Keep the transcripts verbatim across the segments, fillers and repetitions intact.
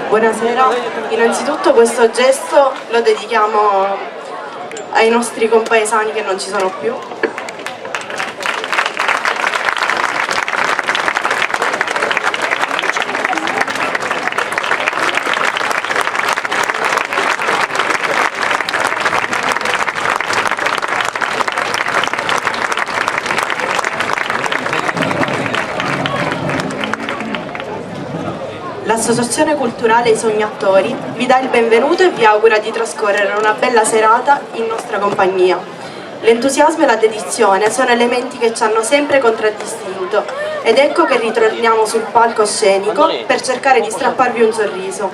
Buonasera, innanzitutto questo gesto lo dedichiamo ai nostri compaesani che non ci sono più. L'Associazione Culturale I Sogni Attori vi dà il benvenuto e vi augura di trascorrere una bella serata in nostra compagnia. L'entusiasmo e la dedizione sono elementi che ci hanno sempre contraddistinto, ed ecco che ritorniamo sul palcoscenico per cercare di strapparvi un sorriso.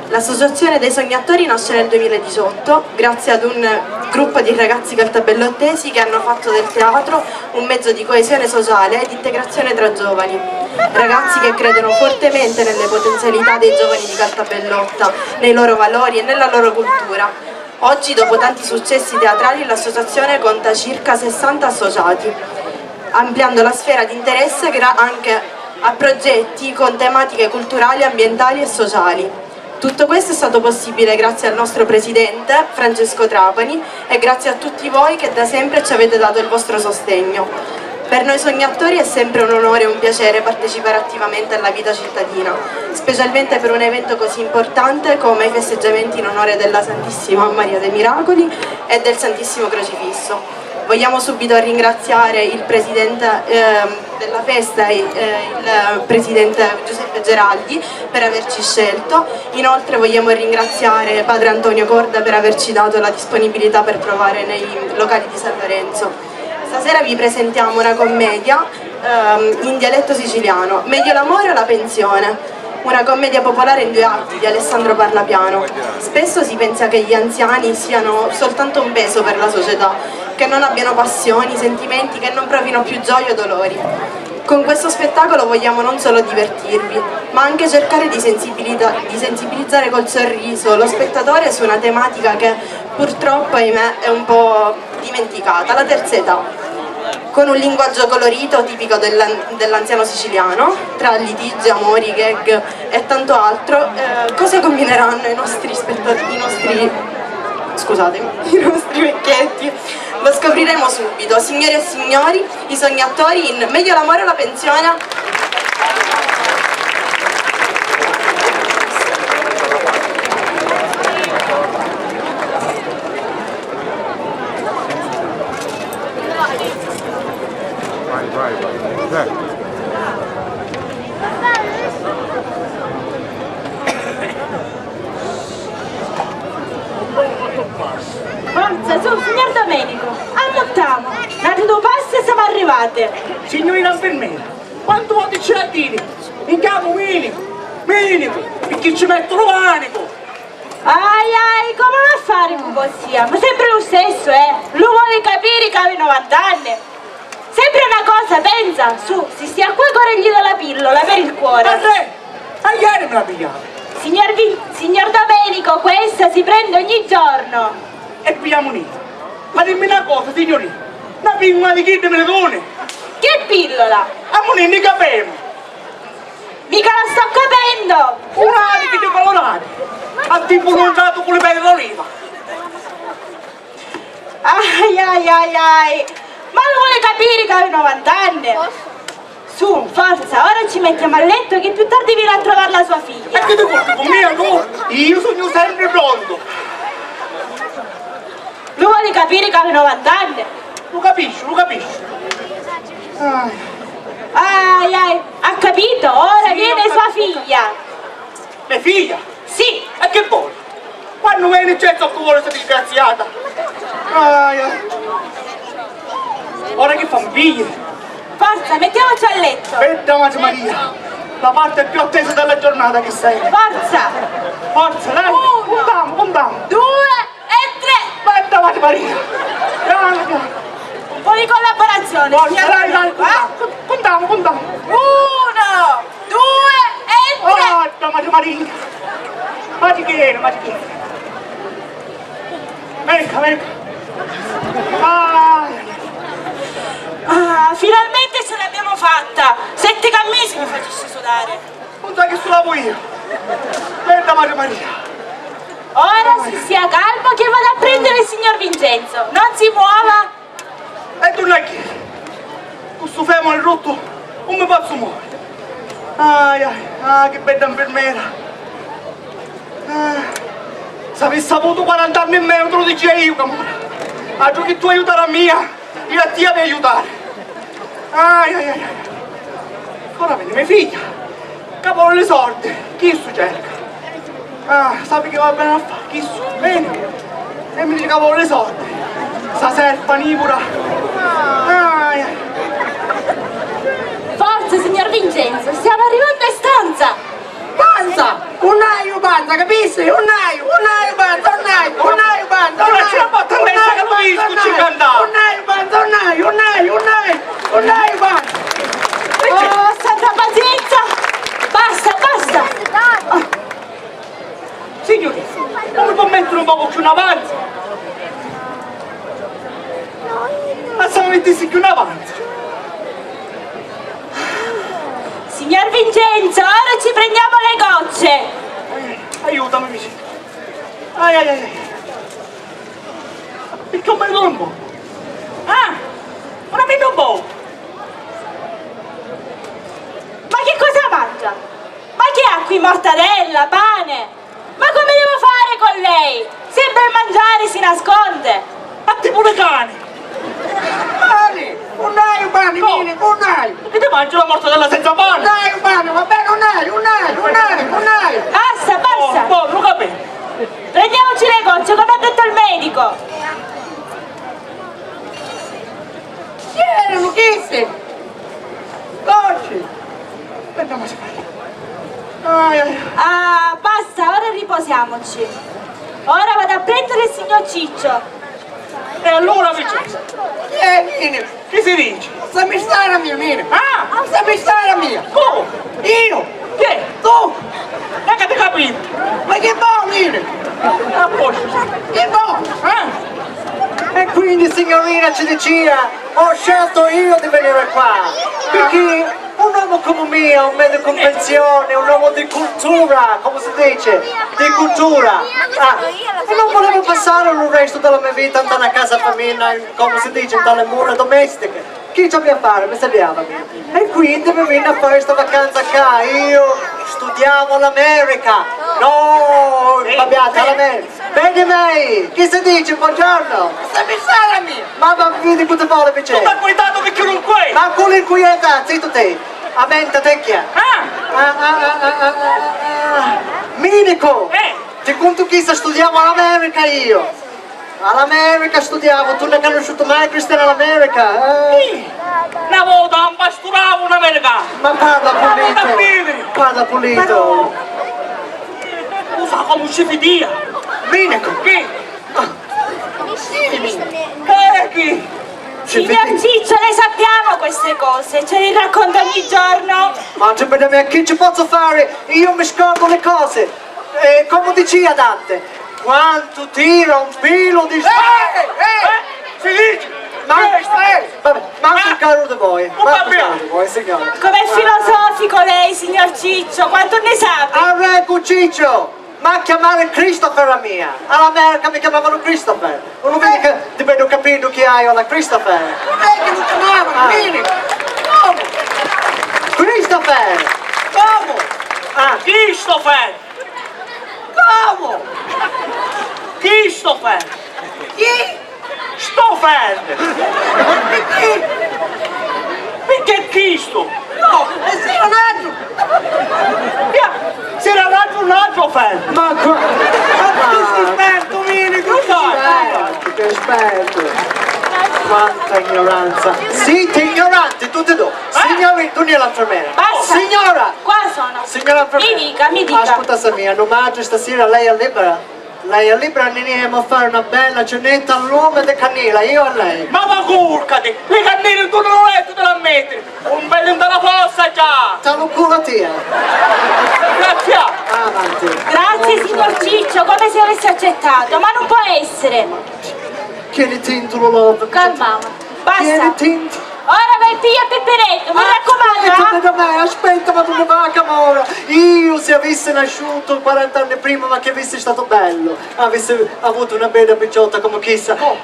L'Associazione dei Sogni Attori nasce nel duemiladiciotto grazie ad un gruppo di ragazzi caltabellottesi che hanno fatto del teatro un mezzo di coesione sociale ed integrazione tra giovani. Ragazzi che credono fortemente nelle potenzialità dei giovani di Caltabellotta, nei loro valori e nella loro cultura. Oggi, dopo tanti successi teatrali, l'associazione conta circa sessanta associati, ampliando la sfera di interesse gra-, anche a progetti con tematiche culturali, ambientali e sociali. Tutto questo è stato possibile grazie al nostro presidente, Francesco Trapani, e grazie a tutti voi che da sempre ci avete dato il vostro sostegno. Per noi sognatori è sempre un onore e un piacere partecipare attivamente alla vita cittadina, specialmente per un evento così importante come i festeggiamenti in onore della Santissima Maria dei Miracoli e del Santissimo Crocifisso. Vogliamo subito ringraziare il presidente, ehm, della festa, eh, il presidente Giuseppe Geraldi, per averci scelto. Inoltre vogliamo ringraziare padre Antonio Corda per averci dato la disponibilità per provare nei locali di San Lorenzo. Stasera vi presentiamo una commedia, ehm, in dialetto siciliano, Meglio l'amore o la pensione? Una commedia popolare in due atti di Alessandro Parlapiano. Spesso si pensa che gli anziani siano soltanto un peso per la società, che non abbiano passioni, sentimenti, che non provino più gioie o dolori. Con questo spettacolo vogliamo non solo divertirvi, ma anche cercare di sensibilita-, di sensibilizzare col sorriso lo spettatore su una tematica che purtroppo, ahimè, è un po' dimenticata, la terza età. Con un linguaggio colorito, tipico dell'an-, dell'anziano siciliano, tra litigi, amori, gag e tanto altro, eh, cosa combineranno i nostri spetta-, i nostri, scusatemi, i nostri vecchietti? Lo scopriremo subito. Signore e signori, i sogni attori in Meglio l'amore o la pensione? Vai, vai, vai. Forza, su, signor Domenico, ammuttamu, n'atri dui passi e siamo arrivati. Signorina infermiera, quantu voti ci l'ha diri? Mi chiamu Minicu, Minicu, picchì ci mettu lu panicu! Ai, ai, comu l'ha a fari cu vossia? Ma sempri lu stessu, eh? Lu voli capiri ca havi novant'anni? Sempri a na cosa pensa, su, si stia qua corregghitu la pillola per il cuore. Ma se, aieri mi la pigliavi. Signor Vi-, signor Domenico, questa si prende ogni giorno. E pigliamu nenti. Ma dimmi na cosa, signorina, na pillola di chiddi mi li duni? Che pillola? Amunì, ni capemu. Mica la sto capendo! Curati, chiddi colorati! A tipu lu ntratu cu li pedi d'oliva! Ai, ai, ai, ai! Ma lu voli capiri ca havi novant'anni? Su, forza, ora ci mettiamo a letto che più tardi viene a trovare la sua figlia. E chi ti porti cu mia, tu? Io sugnu sempri prontu! Lu voli capiri ca havi novant'anni? Lu capisciu, lu capisciu. Ai. Ai, ai, ha capito? Ora viene sua figlia. Me figlia? Sì. E chi voli? Quannu veni c'è zoccu voli sta disgraziata? Ai, ai. Ora chi fa, mi pigli? Forza, mettiamoci a letto. Bedda Madre Maria, la parte più attesa della giornata chi sei. Forza! Forza, dai, uno, cuntamu, cuntamu. Due, e tre! Bedda Madre Maria! Piano, piano! Un po' di collaborazione, forza, signor Domenico, dai, dai, eh? Cuntamu, cuntamu! Uno, due e tre! Bedda Madre Maria! Magichina, magichina. Venga, venga. Ah, ah, finalmente ce l'abbiamo fatta! Sette cammisi mi facissi sudare. Non sa chi sulavu io. Senta, Maria Maria. Ora si stia calmo che vado a prendere il signor Vincenzo. Non si muova. E tu non chi? Cu stu femore ruttu non mi pozzu muovere. Ai, ai, ah, che bella infermiera. Ah, se avissi avuto quaranta anni in meno, te lo dicia io, camora. Altro che tu aiutare a mia, io a tia mi aiutare. Ai, ai, ai, ai. Ora vedi, mia figlia, ca vole li sordi, chistu cerca. Ah, sapi chi va bene a fare, chistu, vedi? E mi dice ca vole li sordi. Sta serpa nivura. Ai, ai. Forza, signor Vincenzo, stiamo arrivando in stanza! Panza! Un haiu panza, capisci? Un haiu, un haiu panza, un haiu, un haiu panza, un haiu! Ora ce la fatta a messa che lo disco ci canta! Un haiu panza, un haiu, un haiu, un haiu, un haiu panza! Oh, santa pazienza! Basta, basta! Ah. Signori, non mi può mettere un poco più in avanti? Lasciami mettersi più in avanti. Signor Vincenzo, ora ci prendiamo le gocce. Aiutami, vicino. Ai, ai, ai, ai. Perché un bel lombo? Ah, una bella un po'. Ma che cosa mangia? Ma che ha qui, mortadella, pane? Ma come devo fare con lei? Se per mangiare si nasconde! A tipo le cane! Pani! Un haiu pani, no. Mini, un haiu! Che ti mangi la mortadella senza pane? Un haiu pani, va bene, un haiu, un haiu, un haiu, un haiu! Basta, basta! Oh, oh, non capito! Prendiamoci le gocce, come ha detto il medico! Chi erano questi? Oggi! Vediamo se fa. Ai, ai. Ah, basta, ora riposiamoci. Ora vado a prendere il signor Ciccio. E allora, Vincenzo? Chi è, Nini? Chi si dice? Sa mi stare a mia, Nini. Ah! Sa mi stare a mia! Come? Io! Chi? Tu! Non avete capito? Ma che vuoi, Nini? A posto. Che vuoi? Eh? E quindi, signorina, ci dicia, ho scelto io di venire qua, perché un uomo come me è un medico in pensione, un uomo di cultura, come si dice? Di cultura. Ah, e non volevo passare il resto della mia vita in una casa femminile, come si dice, in delle mura domestiche. Chi ci abbia a fare? Mi serviva a me. E quindi mi venne a fare sta vacanza qua. Io studiavo all'America. No, cambiate all'America. Bene, mei, chi si dice? Buongiorno. Sta pensare a me. Ma, ma vedi cosa vuole, Vincenzo? Tu t'hai inquietato perché non qui? Ma con l'inquietà, zitto te. A mente te chi è? Ah! Ah, ah, ah, ah, ah, ah, ah. Minico! Eh! Ti conto chi sta studiavo all'America io. All'America studiavo, tu non hai conosciuto mai Cristiano all'America? Eh? Sì. Una volta un pasturavo un americano. Ma parla pulito. Una volta a vivere. Parla pulito. Lo sa come si fidia? Minico. Chi? Ah. Eh, chi? Signor Ciccio, le sappiamo queste cose, ce le racconta ogni giorno. Ma ci vediamo, che ci posso fare? Io mi scordo le cose. Eh, come diceva Dante, quanto tira un filo di... Eh, eh, si dice, ma, eh, eh, vabbè, ma anche il caro di voi, ma anche il caro di voi, signore. Com'è filosofico lei, signor Ciccio, quanto ne sa? Arreco Ciccio! Ma a chiamare Christopher a mia! All'America mi chiamavano Christopher! Non vedi che ti vedo capendo chi hai alla Christopher? Non è che lo chiamavano, ah. Vedi? Come? Christopher! Come? Ah. Christopher! Come? Christopher! Chi? Sto fermo! Perché? Perché chisto? No, e si era un altro! Via! Si era un altro, un altro fermo! Ma qua... Ma tu sei esperto, vieni, tu sai! Che esperto! Quanta ignoranza! Siete ignoranti tutti e due! Eh? Signori, tu l'infermiera! Basta! Signora! Qua sono! Signora infermiera! Mi dica, mi dica! Ascolta, Samia, non mangi stasera, lei è libera? Lei è libera, Nini, emu a fari na bella cenetta a lume di cannila, io e lei. Ma va curcati! Li cannili ntornu lu lettu ti l'ha mettiri! Un bellu nta la fossa già! Nta lu culo a tia! Grazie! Ah, Avanti. Grazie, signor Ciccio, come se avesse accettato, ma non può essere. Tieni tintu, Lolò. Calmamu. Basta. Tieni tintu. Ora vai, piglia Peppinetto, mi raccomando, aspetta, eh. Da me, aspetta, ma dove va, Camora? Io, se avessi nasciuto quaranta anni prima, ma che avessi stato bello. Avessi avuto una bella picciotta come chissa. Oh.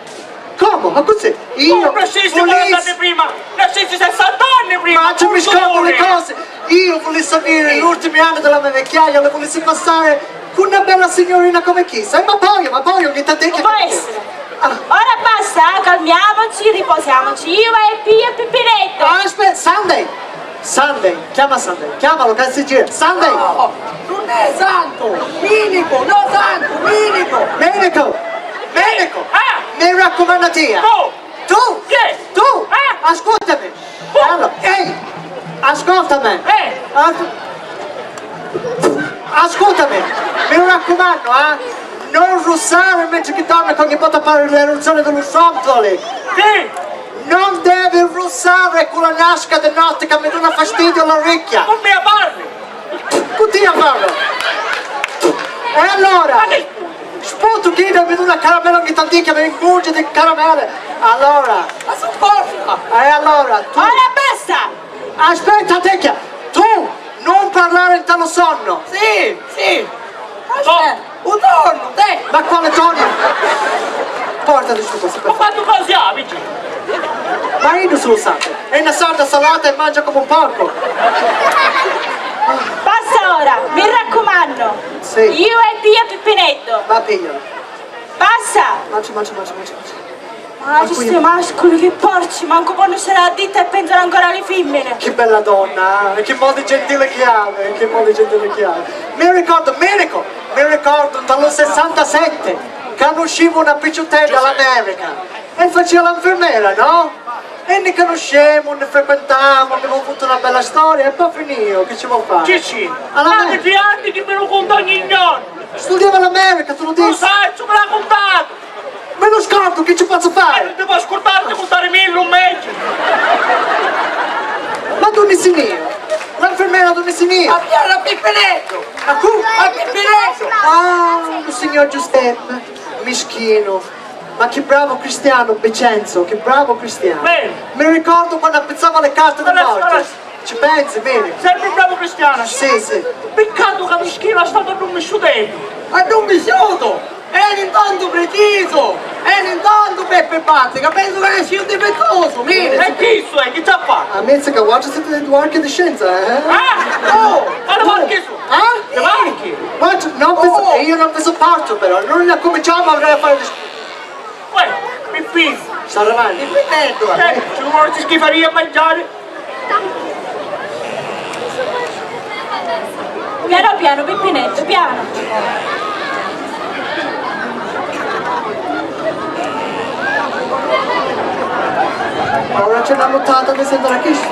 Come? Ma così? Io... Come nascisti quaranta anni prima? Nascisti sessanta anni prima! Ma ci mi scordo le cose! Io volevo sapere l'ultimi anni della mia vecchiaia, le volessi passare con una bella signorina come chissa. Eh, ma poi, ma poi ogni tanto... Non può essere. Ah. Ora basta, calmiamoci, riposiamoci. Io vai e piglio Peppinetto. Aspetta, Sunday! Sunday, chiama Sunday, chiamalo che si gira. Sunday! No, non è Santo! Minico, no Santo, Minico! Minico! Minico! Ah! Mi raccomando a te! No! Tu! Che? Tu! Ah! Ascoltami! Oh! Allora, ehi! Ascoltami! Eh! As- Ascoltami! Mi raccomando, eh! Non russare mentre che dormi, che ogni volta pare l'eruzione dello Stromboli! Sì! Non devi russare con la nasca di notte che mi dà fastidio all'orecchia! Con me parli! Cu tia parlo! E allora? Ma che... Sputu chi mi duna caramella ogni tanticchia, mi ingurgi di caramelle! Allora? Ma su cosa? E allora tu... Ora basta! Aspetta, tecchia! Tu non parlare nta lo sonno! Sì, sì! Aspetta! Un tornu, te! Ma quale tornu? Portati stu coso, per favore. Ma quantu cose abiti? Ma io non sono sardo. È una sarda salata e mangia come un porco. Basta ora, mi raccomando. Sì. Io e piglia Peppinetto. Ma piglialo. Basta! Mangi, mangi, mangi, mangi, mangi. Ah, sti masculi, che porci, mancu ponnu stari a ditta e pensano ancora alle femmine. Che bella donna, eh? Che modo gentile che ha, eh? Che modo gentile che ha. Mi ricordo, mi ricordo, mi ricordo, nta lu sessantasette, canuscivu una picciuttedda all'America e faceva l'infermiera, no? E ni canuscemu, ni frequentamu, avemu avuto una bella storia e poi finìu, che ci vuoi fare? Cicci, alla... Aviti anni che mi lo conta ogni giorno! Studiava all'America, te lo dissi! Lo saccio, me l'ha contato! Me lo scordo, che ci posso fare? Eh, non ti puoi scordare di contare mille un mese! Ma dove si nia? L'infermiera dove si nia? A Piera Pippinetto! A cu? A Pippinetto! Ah, il signor Giuseppe, mischino. Ma che bravo cristiano, Vincenzo, che bravo cristiano. Bene. Mi ricordo quando appizzava le carte di morte. Ci pensi, vedi? Sempre un bravo cristiano. Sì, sì. Peccato che mischino è stato addummisciuto. Addummisciuto? Eri intanto preciso! Eri intanto Peppe Pazzi, che penso che sia un difettoso, vedi? E chi so è? Chi ci ha fatto? A mezza che guarda siete due archi di scienza, eh? Ah! Oh! Ma le marche su! Ah? Le marche! Ma non penso, io non penso parto però, non la cominciamo a fare le... Uè, Pippì! Sta davanti. Pippinetto, eh! Ci vuole schifaria a mangiare? Piano piano, Pippinetto, piano. Ora c'è una nuotata che sento la chiscia.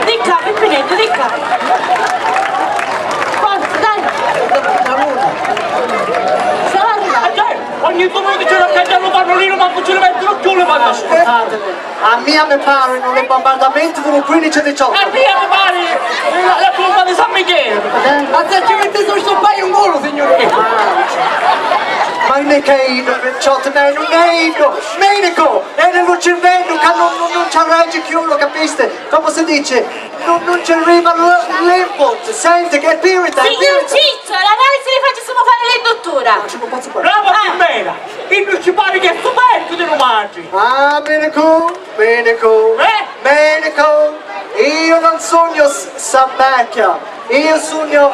Di qua, Pippinetto, di qua. Forza, dai. Salute. Ogni giorno dice la caggia lo pannolino, ma non ce ne mettono più le panna. Ascoltatemi, a mia mi parinu li bombardamenti di lu quinnici diciotto. A mia mi pari la, la tomba di San Michele. Eh? Ma se ci metti su sto paio un volo, signore. Ma non è che io, diciotto, ma non è io, medico, è nel cervello che non, non, non ci arrangi più, lo capiste? Come si dice? Non, non ci arriva l-, l'input, senti che pirita, è... Signor pirita. Ciccio, l'analisi li facciamo fare le dottura. Non ci posso fare. Brava Pimpera! Chi non ci pare che è sto vecchio di matri! Ah, medico, medico, eh? Medico, io non sogno s-, sta vecchia, io sogno,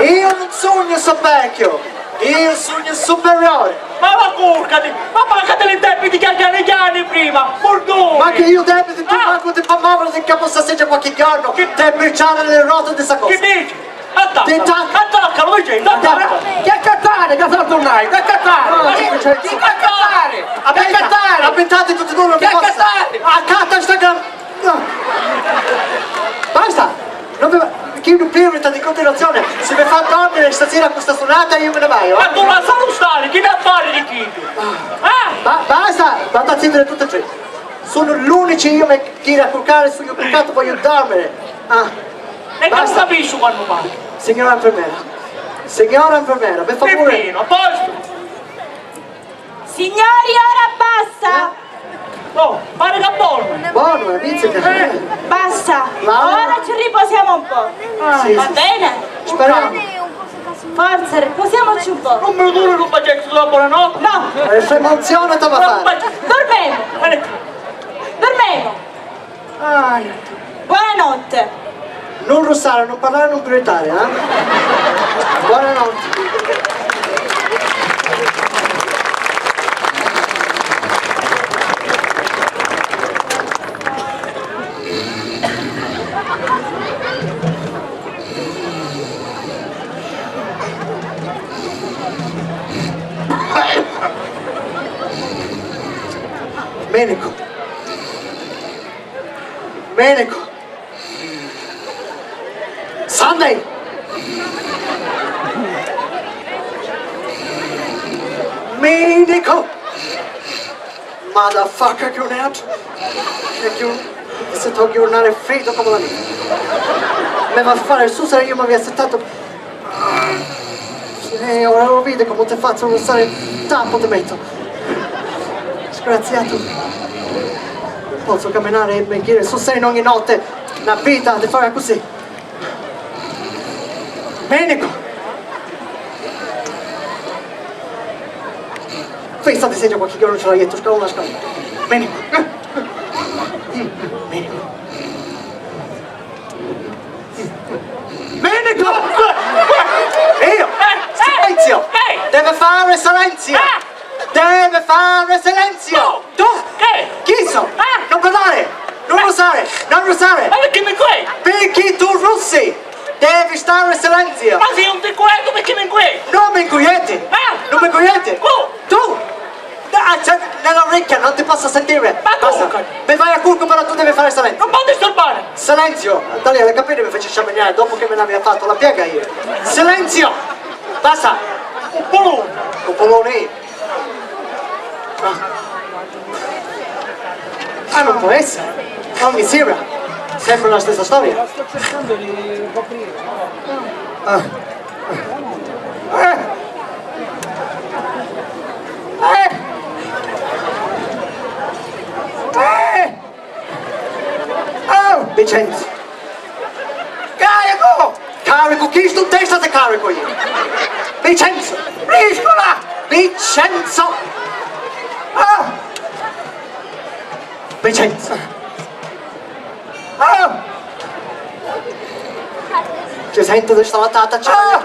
io non sogno sta vecchio. Io sugnu superiore! Ma va curcati! Ma pagati li debiti chiani chiani prima! Purduni! Ma che io debiti? Tu manco ti fa muovere di capo sta seggia qualche giorno! Che te bruciare le ruote di sta cosa! Che dici? Attacca! Attacca, lo dici? Attacca! Che accattare, che salto ormai! Che accattare! Chi accattare? Che accattare? Abitate tutti e due una cosa! Accatta sta gran... Basta! Non vi, chi mi pirita di continuazione, se mi fa dormire stasera con sta sonata io me ne vado, eh? Ma tu lascialo stare, chi ne ha fare di chi? Ah! Ba-, basta! State zitti tutti e tre. Sunnu l'unici, io mi ghiri a curcari, sugnu curcatu, vogghiu dòrmiri. Ah. E non capisci quannu parli. Signora infermiera, signora infermiera, per favore. Peppino, a posto? Signori, ora basta! Oh, pare che buono! Buono, eh, pizzica. Eh. Basta! Ora ci riposiamo un po'. Ah, sì, va bene? Speriamo. Forza, riposiamoci un po'. Non mi duri un bacetto della buonanotte? No. Eh, se emoziona te va a fare. Dormemo. Dormemo. Ah, buonanotte. Non russare, non parlare, non gridare, eh? Buonanotte. Menico. Menico. Sunday. Menico. Motherfucker, che un è altro. Che un... Sto ghjurnale è fritto come la vita. Mi va a fare su, se io mi avessi stato... Eh, ora lo vedi come ti faccio non stare tappo ti metto. Disgraziato. Non posso camminare e mentire su, sei in ogni notte. Una vita di fare così. Menico! Fissa ti segno qualche giorno ce l'hai detto, scala una scala. Menico! Menico! Menico! Io! Silenzio! Deve fare silenzio! Deve fare silenzio! Tu! Che? Chi so? Ah! Non parlare! Non russare! Non russare! Ma perché mi inquieti? Perché tu russi! Devi stare in silenzio! Ma sei un inquieto, perché mi inquieti? Non mi inquieti! Ah! Non mi inquieti! Oh! Tu! Ah, c'è nell'orecchia, non ti posso sentire! Ma basta! Mi vai a curco, però tu devi fare silenzio! Non puoi disturbare! Silenzio! Daniele, capite, mi fai sciamaniare dopo che me l'aveva fatto la piega io! Silenzio! Basta! Un polone! Un polone! Ah. Ah, non può essere. Ogni sera, sempre la stessa storia. Ah. Eh. Eh. Eh. Oh, Vincenzo! Carico! Carico? Chi stu testa te carico io? Vincenzo! Briscola! Vincenzo! Ah! Vincenzo! Ah! Ci sento di sta matata, c'è... Ah!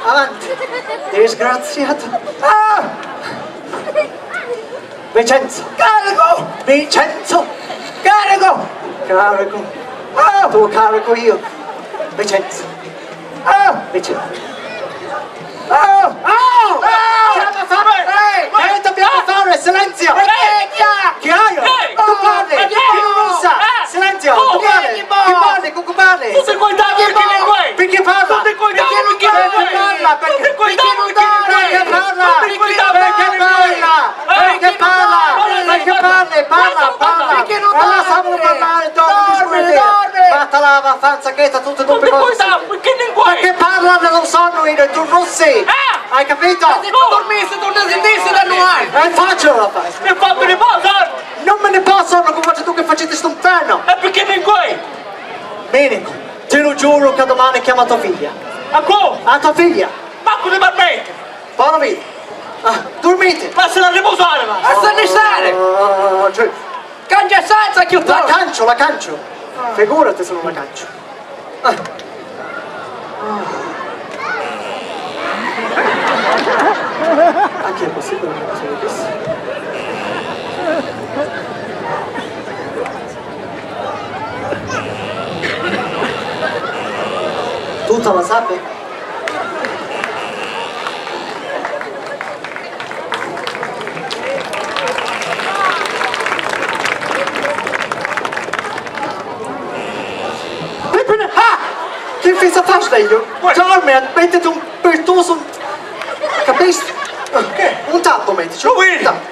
Avanti! Disgraziato! Ah! Vincenzo! Carico! Vincenzo! Carico! Carico! Ah! Tu carico io! Vincenzo! Ah! Vincenzo! Ah! Ah! Ah! Che dobbiamo fare? Ehi! Che dobbiamo fare? Silenzio! Ehi! Chi hai? Ehi! Tu parli! Chi russa! Silenzio! Tu parli! Chi parli? Cu parli? Tutti coitati perché non vuoi! Perché parla? Tutti coitati perché non vuoi! Perché parla? Perché... Tutti coitati perché non vuoi! Perché parla? Tutti coitati perché non vuoi! Perché parla? Perché parla? Parla, parla! E lasciamolo parlare, dormi, dormi, dormi! Batta la fanza che sta tutto... Tutti coitati perché non vuoi! Perché parla nello sonno, io, tu russi! Ah! Hai capito? Ma se tu dormissi, tu non sentissi da noi! E faccio la fare! E fa per i... Non me ne posso, non come tu che facete sto inferno! E perché non vuoi? Bene, te lo giuro che domani chiamo a tua figlia. A co? A tua figlia! Ma cosa ti permette? Povera vita! Ah, dormite! Lasciala riposare, ma! Lasciala stare! Ah, cioè... Cancia stanza, chiù... La cancio, la cancio! Figurati se non la cancio! Ah. Ah. Anche è possibile una cosa di questo? Tutta la sape? Ah! Che fissa fasta io? Dormi, mettiti un pertuso, capisti? Che? Un tappo mettici. Un tappo.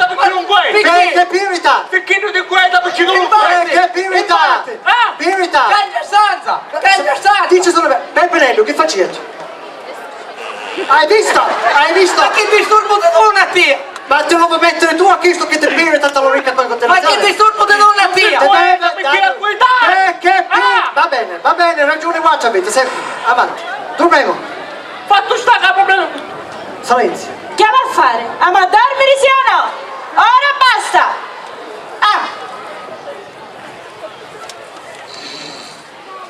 inquieta picchì lu inquieti? Picchì? Picchì pirita? Picchì nun ti inquieta picchì tu lu inquieti? Picchì pirita? Ah! Pirita! Cambia stanza! Cambia stanza! Dici sulu, Peppineddu, chi facìa tu? Hai visto? Hai visto? Ma chi disturbu ti duna a tia? Ma ti lu devi mettiri tu a chistu chi ti pirita nta l'uricchia quannu ti... Ma chi disturbu ti duna a tia? Ti devi... Picchì la qualità! Picchì pi... Ah! Va beni, va beni, ragiuni vuatri aviti, sempri. Avanti. Durmemu. Fattu sta ca problema. Silenziu. Chi avemu a fari? Avemu a dormiri, sì o no? Ora basta! Ah!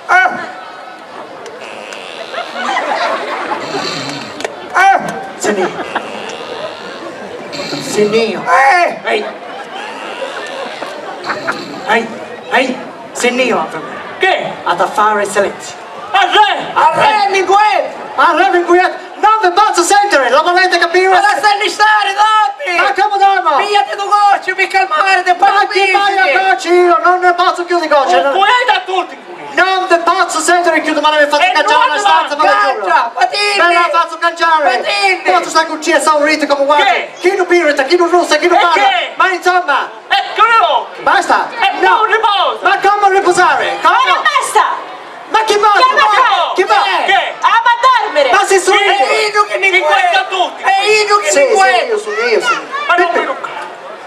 Ah! Ah! Sinnìu. Sinnìu. Eh! Ehi! Ehi! Ehi! Sinnìu, Antonio. Chi? Hatu a fari silenziu. Arrè! Arrè, mi inquieti! Arrè, mi inquieti! Non vi pozzu sentiri! Lu vuliti capiri? Ma lassanni stari, dormi! Ma comu dormu? Pigliati du gocci pi calmariti e poi... Ma chi vaiu a gocci iu? Non ne pozzu cchiù di gocci! Inquieti a tutti! Non vi pozzu sentiri cchiù, dumani vi fazzu canciari na stanza, vi lu giuru. Vi la fazzu canciari. Pozzu stari cu tia esauriti comu vuatri. Chiddu pirita, chiddu russa, chiddu parra. Ma insomma. E cu l'occhi. Basta. E no. Ma comu ripusari? Comu? Ora basta! Ma chi basta? Chi basta? Chi basta? Avemu a dormiri! Ma si sugnu! È iddu chi mi inquieta tutti! È iddu chi mi inquieta! Sì, sì, iu sugnu, iu sugnu. Ma non mi toccari!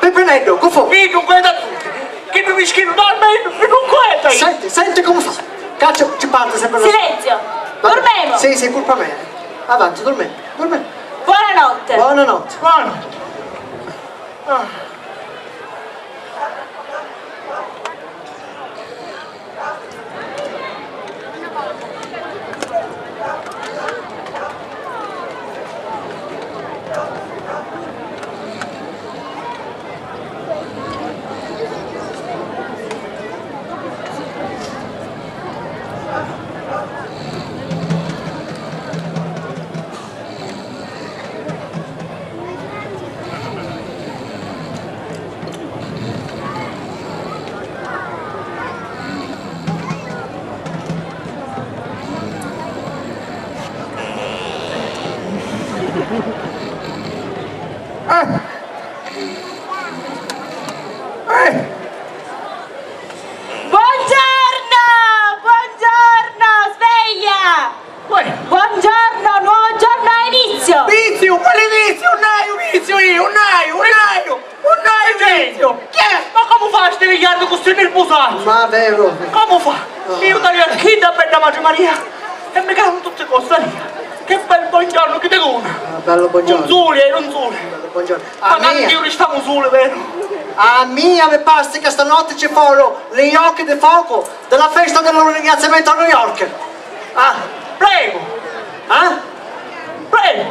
Peppineddu, cu fu? Iddu inquieta tutti! Chiddu mischinu dormi, iddu mi inquieta! Senti, senti comu fa. Caccia, ci parti sempri. Silenziu! Durmemu! Sì, sì, curpa mia. Avanti, durmemu, durmemu. Buonanotti! Buonanotti! Buonanotti! Ah. Buongiorno! Buongiorno! Sveglia! Uè! Buongiorno, nuovo giorno ha inizio! Viziu? Quali viziu? Nun haiu viziu iu, nun haiu, nun haiu, nun haiu viziu! Chi è? Ma comu fa a stivigghiariti cu sti nirbusazzi? Ma veru? Comu fa? Ah. Iu t'avia chidda bedda matri Maria e mi caru tutti costa ria. Che bel buongiorno chi ti duna! Ah, bellu buongiorno. Un suli e un suli. Bellu buongiorno. Ma tanti iu ristamu suli, veru? A mia mi parsi ca stanotti ci foru li jochi di focu di la festa di lu ringraziamentu a New York. Ah. Prego! Ah? Prego!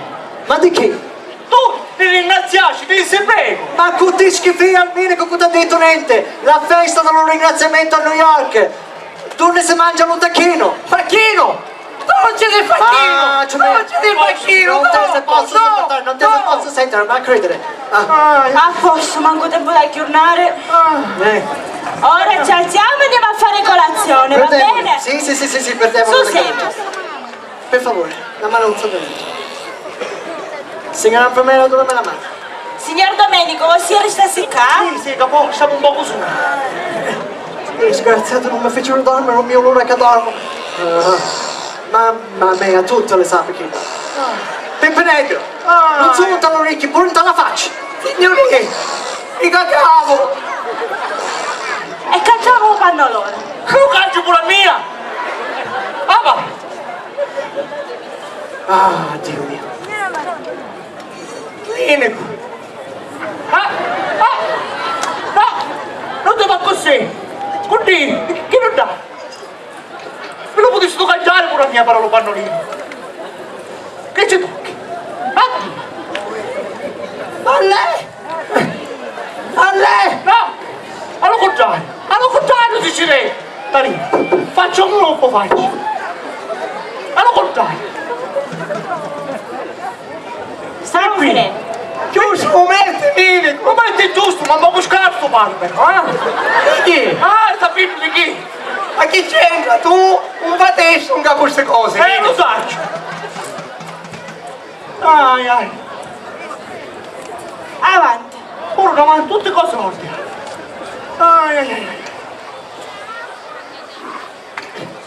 Ma di chi? Tu li ringraziasti, ti dissi prego! Ma cu ti schifia il minicu cu t'ha dittu nenti? La festa di lu ringraziamentu a New York! Dunni si mangia lu tacchinu! Tacchinu! Non ci si fa chinu! Ah, ci... Non ci si fa chinu! Non ti si pozzu sopportari, non ti si pozzu sentiri, ma cridiri. Ah. A postu, mancu tempu d'agghiurnari. Eh. Ora ci alziamo e andiamo a fare colazione, va bene? Sì, sì, sì, sì, sì, perdiamo. Su sedia. Per favore, la mano un secondo. Signora infermiera, dove me la manda? Signor Domenico, vossia ristassi ccà? Sì, sì, ca po' stamu un pocu suli. Eh, disgraziatu, non mi fecciu dormiri, un mio odore che dormo. Ah, mamma mia, tutto le sa perché. Peppineddu, non sulu nta l'uricchi, puru nta la facci. Signori, mi cacavu! E canciamu u pannolonu. Lu canciu puru a mia! Ava! Ah, Dio mio. Clinico. Ah, ah, no! Non ti fa così! Cuddì, chi non dà? Mi lu putistu canciari puru a mia, però, lu pannolinu. Chi ci tocchi? Ah! Allè! Allè! No! A lu cuntrariu! A lu cuntrariu, dicirei! Talì, facciu un gruppu, facciu! A lu cuntrariu! Stava finennu. Giustu, lu metti, Minicu! Lu metti giustu, ma un pocu scarsu, pari, però, eh? Di chi? Ah, sapitu di chi? Ma Chi c'entra? Tu un fatessu nca cu sti cosi, eh, lu sacciu. Ai, ai. Avanti. Puru davanti tutti cosi ordini. Ai, ai, ai, ai.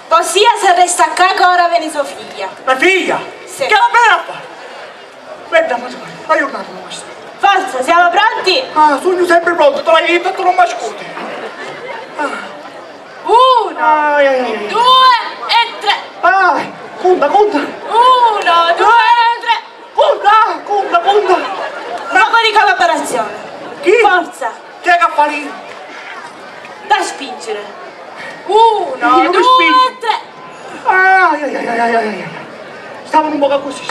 Vossia s'arresta ccà ca ora veni so figlia. Me figlia? Sì. Chi la veni a fari? Bedda, ma la jurnata non basta. Forza, siamo pronti? Ah, sugnu sempri prontu, ti l'haiu dittu e tu non m'ascuti. Ah. Uno, ai, ai, ai, ai, due e tre. Ah, cunta, cunta. Uno, due e tre. Cunta, cunta, cunta. Un poco di collaborazione. Chi? Forza. Chi è che fa lì? Da spingere. Uno, due, tre. Ai, ai, ai, ai, ai, ai, ai. Stavanu un poco accussì.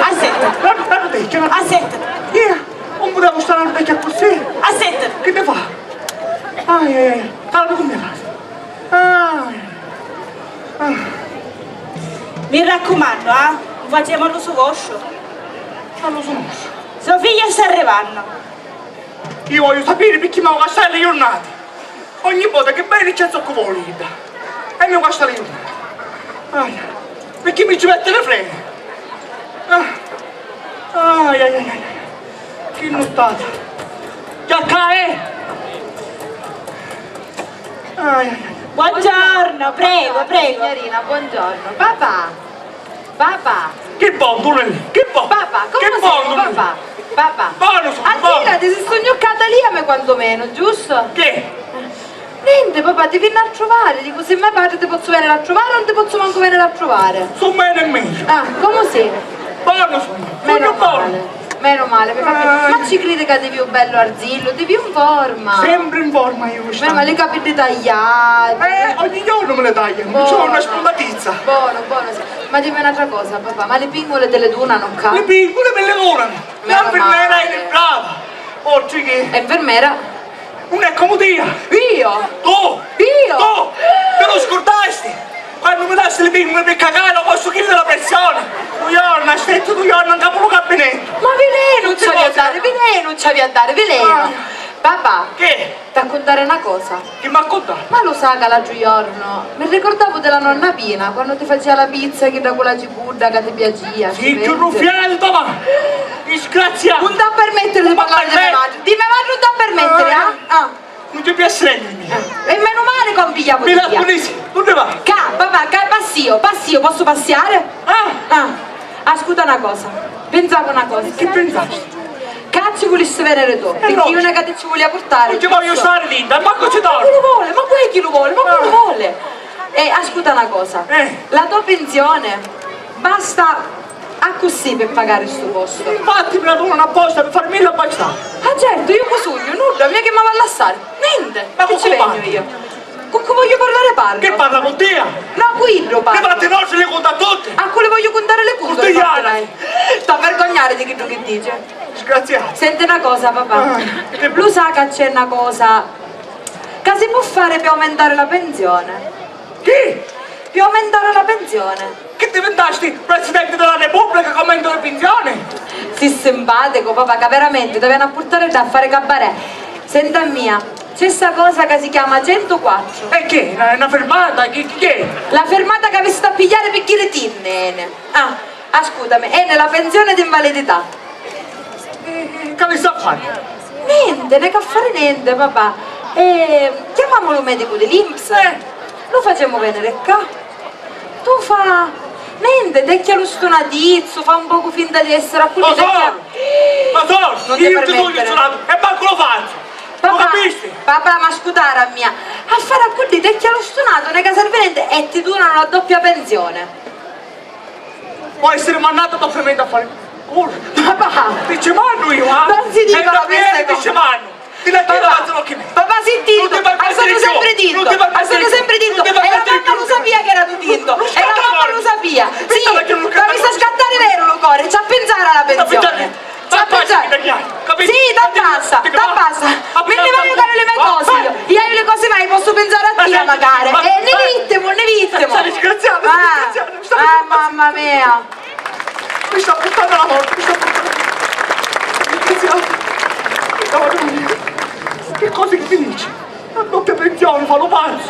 Assettati. Assettati. Io non potevo stare vecchio accussì. Assettati. Che ti fa? Ai, ai, ai. Calma, come fa? Ai. Ah. Mi raccomando, eh? Non facciamo l'uso vostro. Non lo so. Sua figlia sta arrivando. Io voglio sapere perché mi castai le giornate. Ogni volta che bevi c'è zocco volita. E mi castai le giornate. Aia. Perché mi ci mette le frene? Ah. Ai, ai, ai, ai. Che nuttata. Già cae. Ai, ai, ai. Buongiorno, prego, prego. Signorina, buongiorno. Papà. Papà! Chi vonnu lì? Chi vonnu? Papà, come siamo, papà? Papà! Buono sono, buono! Azzirati, si sto gnuccata lì a me quantomeno, giusto? Che? Niente, papà, ti vinni a trovare, dico, se me padre ti pozzo venire a trovare o non ti pozzo manco venire a trovare? Su meno e meno! Ah, come sì? Buono sono! Meno male, meno male, mi fa piacere. Ma ci cridi ca ti viu bello arzillo, ti viu in forma! Sempre in forma io, sta. Meno male, i capiddi tagliati. Eh, ogni giorno me le tagliano, mi ci vuole una sfondatizza. Buono, buono, sì. Ma dimmi un'altra cosa, papà, ma li pinguli ti li dunanu ccà? Li pinguli mi li dunanu! La nfirmera è brava! Oltre che... È infermiera? Non è comu tia! Io? Tu! Io? Tu! Ti lu scurdasti? Quannu mi dasti li pinguli pi cacari, ho postu chilli di la pressione! Du jorna, stettu du jorna ncapu lu gabinettu! Ma vilenu ci havi a dari, vilenu ci havi a dari, vilenu! Papà! Che? T'ha cuntari na cosa. Chi m'ha cuntari? Ma lu sa ca l'atru jornu mi ricordavu di la nonna Pina quannu ti facia la pizza chidda cu la cipudda ca ti piacia. Sì, chiù ruffiana di to madri! Disgraziata! Nun t'ha permettiri di parlari di me madri! Di me madri nun t'ha permettiri, ah! Ah! Nun ci piaci nienti mia! E menu mali ca un pigliavu di via! Mi la pulisi! Unni va? Ca, papà, ca passio, passio, posso passiare? Ah! Ah! Ascuta na cosa, pinsavu na cosa. Chi pinsasti? Ca ci vulissi veniri tu, pirchì iu una ca ti ci vulia purtari. Nun ci voglio stari dintra, mancu ci tornu. Ma cu lu voli? Ma cu è chi lu voli? Ma cu lu voli? E ascuta na cosa, la to pinsioni basta accussì pi pagari stu postu. Infatti mi la donanu apposta pi farmilla abbastari. Ah certu, iu cu sugnu? Nudda, mia chi m'havi a lassari? Nenti. Ma cu ci vegnu iu? Cu cu vogghiu parlari parlu. Chi parla cu tia? No, cu iddu parlu. Li fatti nostri li cunta a tutti. A cu li vogghiu cuntari li cuntu li fatti mei. T'ha vergognari di chiddu chi dici. Disgraziata. Senti na cosa, papà. Lu sa ca c'è na cosa ca si pò fari pi aumentari la pensioni? Chi? Pi aumentari la pensioni. Chi divintasti presidenti di la Repubblica cu aumentu di pinsioni? Si simpaticu, papà, ca veramenti t'avìanu a purtari ddà a fari cabarè. Senti a mia, c'è sta cosa ca si chiama centoquattro. E chi? Na, na firmata? Chi, chi, chi è? La firmata ca vi sta a pigghiari pirchì li tinni, neni. Ah, ascutami, eni la pensioni di invalidità. E, e, ca vi sta a fari? Nenti, n'è ca fari nenti, papà. E chiamamu lu medicu di l'INPS. Eh. Lu facemu veniri ccà. Tu fa nenti, tecchia lu stunatizzu, fa un pocu finta di essiri a culli tecchia. Lu sonu! Lu sonu! Nun ti permettiri. Io ti sugnu stunatu e mancu lu fazzu! Lu capisti? Papà, papà, ma scutara a mia. A fari a culli tecchia lu stunatu, n'è ca servi nenti e ti dunanu la doppia pensioni. Può essiri mannatu a to fimidda a fari. Papà! Ti ci mannu io, ah! Non si dicono queste cose! Ti ci mannu! Ti la tiro davanti l'occhi miei! Papà, si zittu! Assennu sempri zittu! Assennu sempri zittu! E la mamma lu sapia chi era tu zittu! E la mamma lu sapia! Sì, ma mi sta scattari veru lu cori! Ci ha pinsari a la pensioni! Ci ha pinsari! Sì, t'abbassa, t'abbassa! Mi ni vaiu cari li me cosi io! Io li cosi mei possu pinsari a tia macari! E ni vittimu, ni vittimu! Sta disgraziata, sta disgraziata! Ah, mamma mia! Mi sta purtannu a la morti, mi sta purtannu a la morti. Disgraziatu. Madonna mia. Che cosi chi mi dici? La doppia pensioni, fa lu pazzu.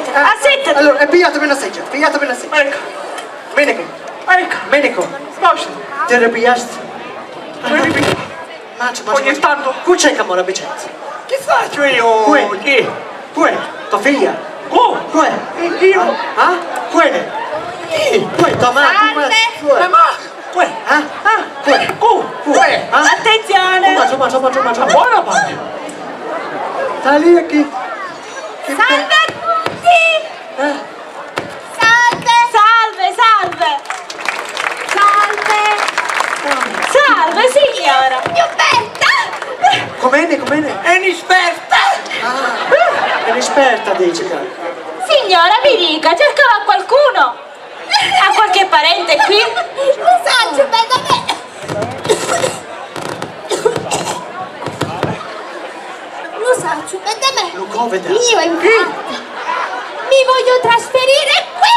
Assittiti, assittiti. Allora, e pigliatemi na seggia, pigliatemi na seggia. Ecco. Menico. Ecco. Menico. Cosa? Ti arrabbiasti? Vedi? Macio, macio, ogni tanto. Cu c'è che mora Vicenza? Chi sacciu io? Cu è? Chi? Cu è? Tua figlia? Cu? Cu è? Io? Ah? Cu è? Chi? Cu è tua madre? Salve! Cu è? Ma, ma, cu è? Ah? Ah? Cu è? Cu? Cu è? Ah? Attenzione! Oh, macio, macio, macio, macio. Buona pace! Sta lì e chi? Salve a tutti! Eh? Salve! Salve, salve! Salve! Salve, signora! Più Berta! Com'è, com'è? È un'esperta! Ah, è un'esperta, dice. Signora, mi dica, cercava qualcuno? Ha qualche parente qui? Lu sacciu, bella me! Lu sacciu, bella me! Lu Covid. Io, infatti, mi voglio trasferire qui!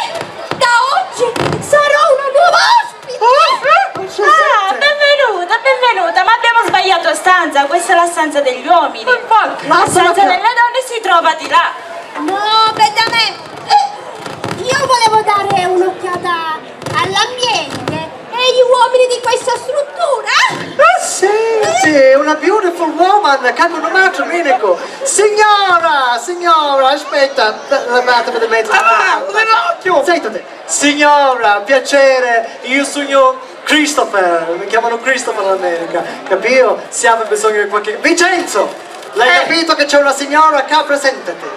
Da oggi sarò una nuova ospite! Ah, benvenuta, benvenuta, ma abbiamo sbagliato stanza, questa è la stanza degli uomini. Infatti. La stanza delle donne si trova di là. No, bella me! Io volevo dare un'occhiata all'ambiente e agli uomini di questa struttura. Ah, sì, sì, una beautiful woman, capo un altro medico. Signora, signora, aspetta, da- levatemi di mezzo. Ah, un occhio! Sentite, signora, piacere, io sono Christopher, mi chiamano Christopher all'America, capito? Se avete bisogno di qualche... Vincenzo! L'hai capito che c'è una signora qua? Presentati!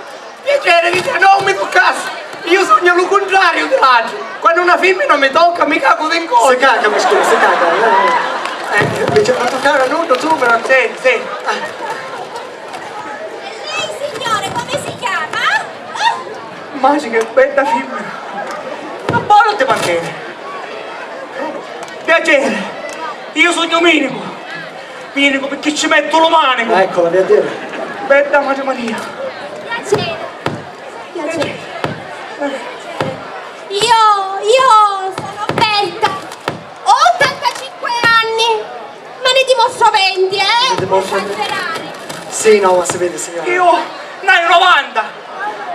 Piacere, Vincenzo, non mi toccassi! Io sogno lu cuntrariu di l'altru! Quannu una fimmina mi tocca, mi cacu d'incolla! Si caca, mi scusi, si caca! Eh, eh, mi c'è fatto cara nudo tu, però... Sì, sì. Ah. E lei, signore, come si chiama? Ah! Immagini che bella fimmina! Ma poi non ti mantieni! Piacere, io sogno Minico! Minico, picchì ci mettu lu manicu! Eccola, via dire. Bella Maria Maria! Piacere! Piacere! Io, io sono Berta, ho ottantacinque anni, ma ne dimostro venti, eh? Ne dimostro venti. Non esagerare. Sì, no, ma si vede, signora. Io n'haiu novanta,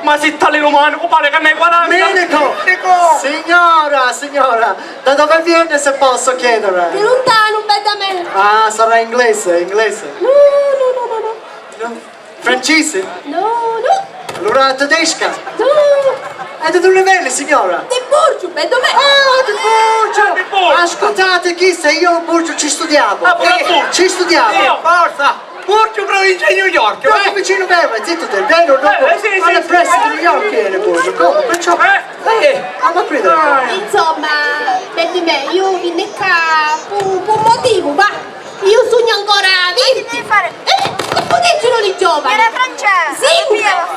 ma si tali lu manicu pari ca n'hai quaranta. Minico! Minico! Signora, signora, da dove viene, se posso chiedere? Di lontano, bella me. Ah, sarà inglese, inglese. No, no, no, no, no. No? Francese? No, no. Allora tedesca? No. E da dove viene, signora? Di Burgiu, bella me. Ah, di Burgiu! Ah, di Burgiu! Ascoltate, chi sei io, Burgiu, ci studiamo. Ah, pure a Burgiu! Ci studiamo. Sì, forza! Burgiu, provincia di New York, no, eh? Vicino, beh, ma zitto te, vero? Eh, eh, sì, sì, sì. Presso di New York è Burgiu, come? Perciò... Eh, eh. Ah, ma qui dai. Insomma, vedi me, io vine qua pu, pu motivu, va. Io sugnu ancora virdi. Che devi fare? Eh, non potete, non li giovani. Era francese. Sì, mia.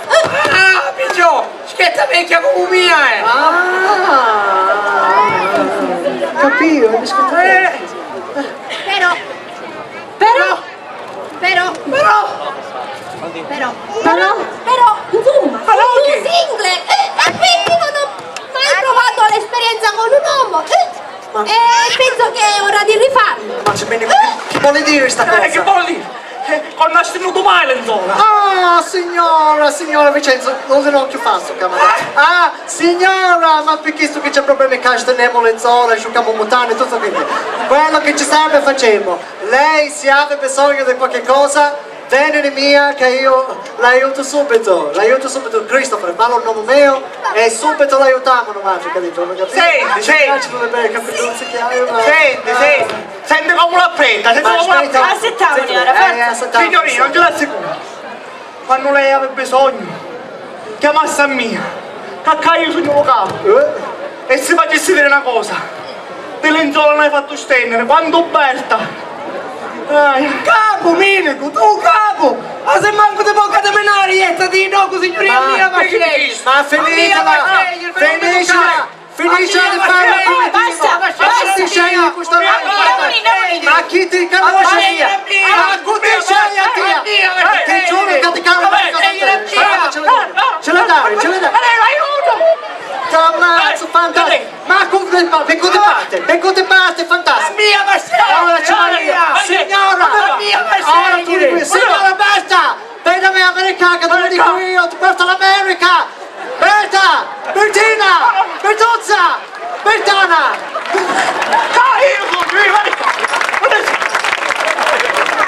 Ah, picciò, schetta vecchia come mia, eh. Ah, capito, mi scusa. Eh. Però, però, Però, però, però, però, però, insomma, però sono che? Single, eh, e quindi non ho mai provato l'esperienza con un uomo, eh, ma e penso che è ora di rifarlo. Ma ci veni, che, che vuole dire sta cosa? Eh, che vuol dire? Eh, quannu ha stinutu mai lenzola? Ah, signora, signora Vincenzo, non se ne ho più fatto, camarada. Ah, signora, ma perché sto che c'è problemi che stenemo lenzola, asciucamo mutande, tutto che... Quello che ci serve facciamo. Lei, se avete bisogno di qualche cosa, veni di mia che io l'aiuto subito, l'aiuto subito. Christopher, fallu a nome mio e subito l'aiutiamo, nuatri, capito? Senti, senti. Senti, senti, senti comu l'appretta, senti comu l'appretta. Aspetta, aspetta, signora, eh, forza. Signorina, non ce l'assicuro. Quannu lei havi bisognu, chiamassi a mia, ca ccà iu sugnu lu capu. Eh? E si facissi viri na cosa, di linzola n'hai fattu stenniri, quantu Berta! Ai. Capu, Minicu, tu capu! Ma se mancu ti pò cataminari, jettati di ddocu, signuria mia, ma finitila! Finiscila! Finiscila di farla primitivo! Basta, basta! Ti scegli questa... Ma chi ti conosce mia? Ma chi ti scegli a tia? Ti giuro che ti cambio questa... Ce la dai, ce la dai! T'ammazzo, fantastico! Ma con che pa-, per cosa parte? Per cosa parte, fantastico! Mia, ma signora! Signora! Mia, ma signora! Signora, basta! Vedi a me America, che te lo dico io, ti porto all'America! Berta! Bertina! Bertuzza! Bertana! Dai, io sono qui, vai!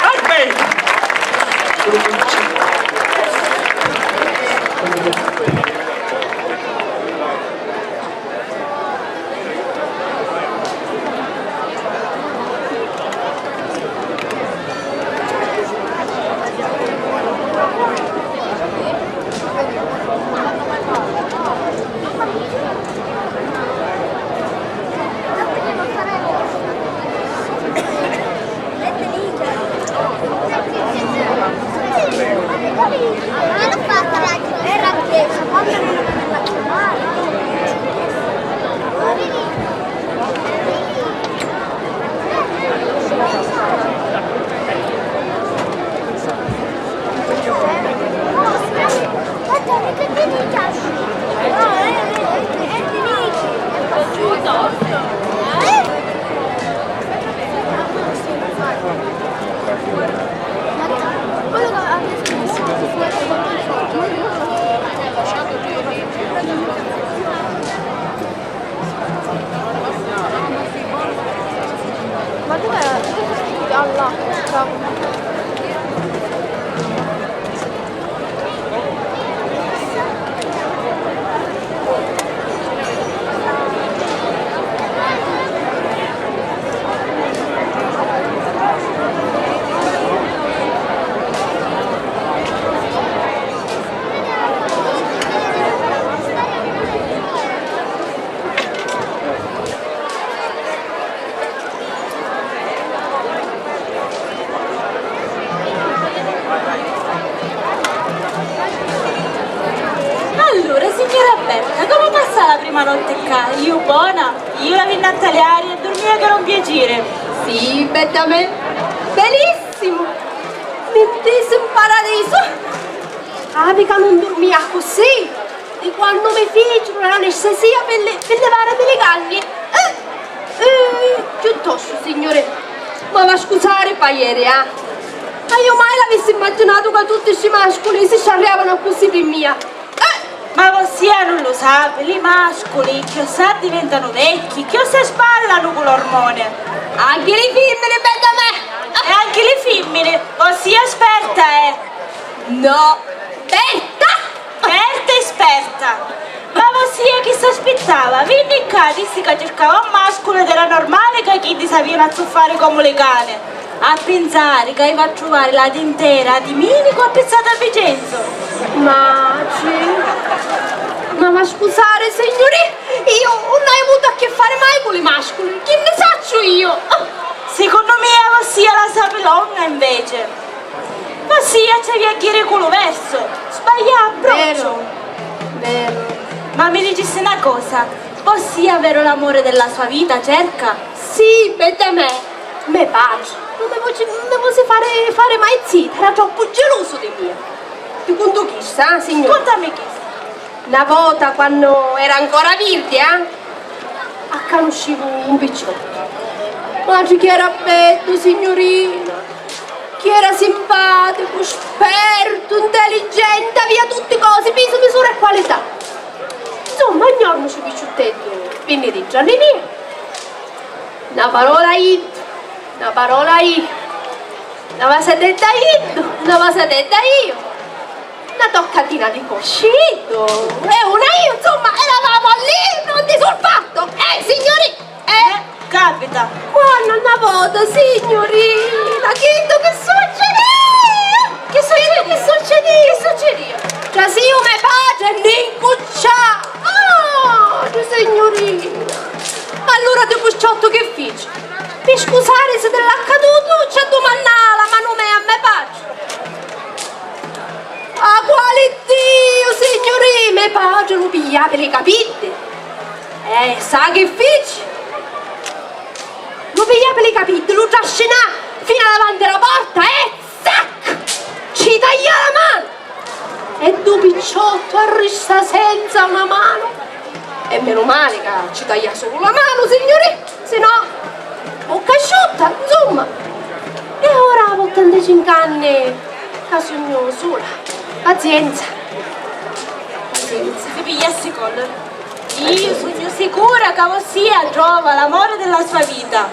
Aspetta! Ma dov'è? Allah. Aria, durmia ca era un piaciri. Sì, bedda me. Bellissimo. Mi ntisi in paradisu. Havi ca nun durmia accussì di quannu mi ficiru l'anestesia pi li-, pi livarimi li canni. Eh, eh, chiuttostu, signuri, m'ava scusari p'aieri, ah. Ma iu mai l'avissi immaginatu ca tutti sti masculi si sciarriavanu accussì pi mia. Eh! Ma vossia nun lu sapi, li masculi cchiossà addiventanu vecchi, cchiossà sballanu cu l'ormoni. Anchi li fimmini, bedda me! E anchi li fimmini, vossia sperta è? No, Berta! Berta è sperta! Ma vossia chi s'aspittava? Vinni ccà, dissi ca circava un masculu ed era normali ca chiddi s'avìanu a zuffari comu li cani. A pinsari ca ivi a truvari la tintera di Minicu appizzata a Vicenzu. Ma ci, ma, ma scusari, signuri, iu nun haiu avutu a chi fari mai cu li masculi, chi nni sacciu iu? Ah! Secunnu mia vossia la sapi longa, invece. Vossia ci avìa a ghiri cu lu versu, sbaglià approcciu. Veru, veru. Ma mi dicissi na cosa, vossia veru l'amore della sua vita cerca? Sì, bedda me. Me patri, nun mi voci, nun mi vosi fari, fari mai zita, era troppu gelusu di mia. Ti cuntu chista, ah, signuri? Cuntami chista. Na vota, quannu era ancora virdi, ah, accanuscivu un picciottu. Matri chi era beddu, signurina, chi era simpaticu, spertu, ntelligenti, avìa tutti cosi, pisu, misura e qualità. Insomma, un jornu stu picciutteddu vinni dintra di mia. Na parola iddu, na parola iu, na vasetedda iddu, na vasetedda iu, na toccatina di cosci iddu e una iu, insomma, eravamu a lì pronti sul fatto. Eh, signuri, eh! Eh, capita. Quannu na vota, signurina, chiddu chi succedì? Chi succedì? Chi succedì? Chi succedì? Trasìu me patri e nni ncuccià. Ah, signurina! Allura di picciottu chi fici? Pi scusarisi di l'accadutu, ci addumannà la manu mea a me patri. A quali Diu, signurì, me patri lu piglià pi li capiddi. Eh, sa chi fici? Lu piglià pi li capiddi, lu trascinà finu davanti la porta e zac! Ci taglià la manu! E ddu picciottu arristà senza una manu. E menu mali ca ci taglià sulu la manu, signurì, si no, bocca asciutta, insumma. E ora ottantacincu anni ca sugnu sula. Pazienza. Pazienza. Si pigliassi collu. Iu sugnu sicura ca vossia trova l'amore della sua vita.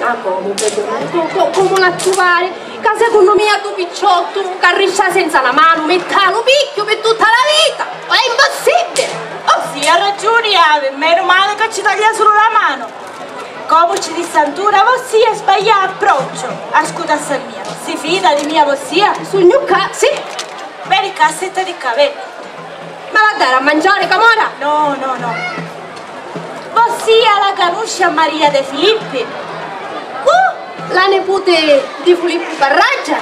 Ma comu, Pedru? Co-, co-, comu l'ha truvari? Ca secunnu mia ddu picciottu ca rista senza na manu mittà lu picchiu pi tutta la vita! È impossibile! Oh! Sì, ha ragiuni, havi, menu mali ca ci taglia sulu la manu! Comu ci dissi antura, vossia sbaglià approcciu! Ascutassi a mia, si fida di mia vossia? Sugnu ccà, sì! Veni ccà, sittati ccà, veni! Ma va a dari a manciari, camora? No, no, no. Vossia la canusci a Maria De Filippi? Cu? La niputi di Filippu Barraggia?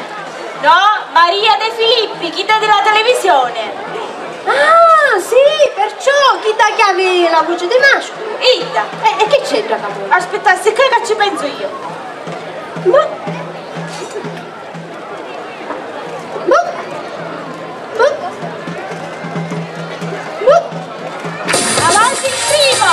No, Maria De Filippi, chidda di la televisione. Ah, sì, perciò, chidda chi havi la vuci di masculu. Idda. E, e chi c'entra, camora? Aspittassi ccà ca ci pensu iu. Ma Avanti il primo!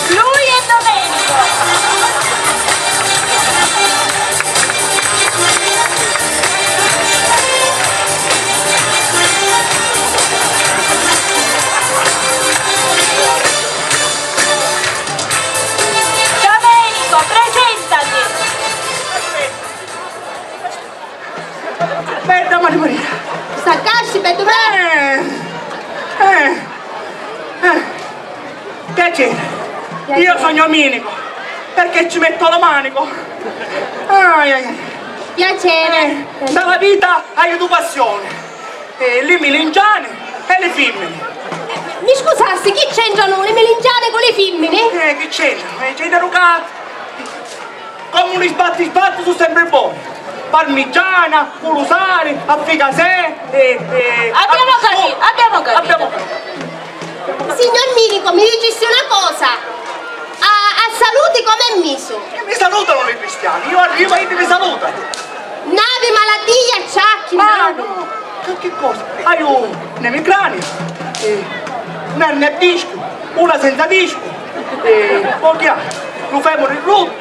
Lui è Domenico! Domenico, presentati! Bedda Maria Maria! Staccasti, beddu me! Eh, eh, eh. Piacere. Piacere. Io sognu Minico, perché ci metto lo manico. Ai, ai, ai. Piacere. Eh, dalla vita hai due passioni, eh, li milinciani e li fimmini. Eh, mi scusassi, chi c'entranu li milinciani cu li fimmini? Eh, chi c'entranu? Eh, c'entranu ca Comu li sbatti sbatti su sempri boni. Parmigiana, cu lu sali, a fricasè e, e... Abbiamo capito, abbiamo capito. Abbiamo capito. Signor Minico, mi dicissi una cosa. A, a saluti com'è misu? E mi salutanu li cristiani, iu arrivu e iddi mi salutanu. N'havi malattii, acciacchi, ah, no? Qualche cosa. Haiu un'emicrania, eh, un'ernia a discu, una senza discu, eh, poi chi hai? Lu femuri ruttu,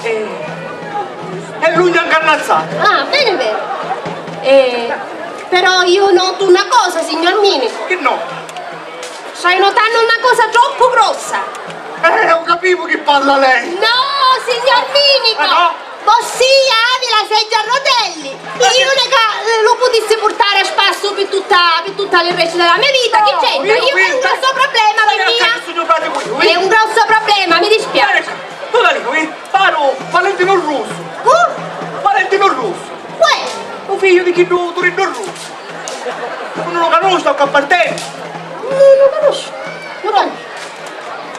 eh, e l'ugna ncarnazzata. Ah, bene, bene. Eh, però iu notu una cosa, signor Minico. Chi notu? Stai notando una cosa troppo grossa. Eh, ho capito che parla lei. No, signor Minico. Ah, no? Vossia havi la seggia a rotelli! Iu nica lu putissi purtari a spassu pi tutta, pi tutta li resti della me vita, chi c'entra? Iu è un grosso problema pi mia! È un grosso problema, mi dispiace! Paru Valentino Russo! Cu? Valentino Russo! Uè! Lu figliu di chiddu Turiddu Russo! Nun lu canusci, sta cu apparteni? Nun lu canusci, lu canusci.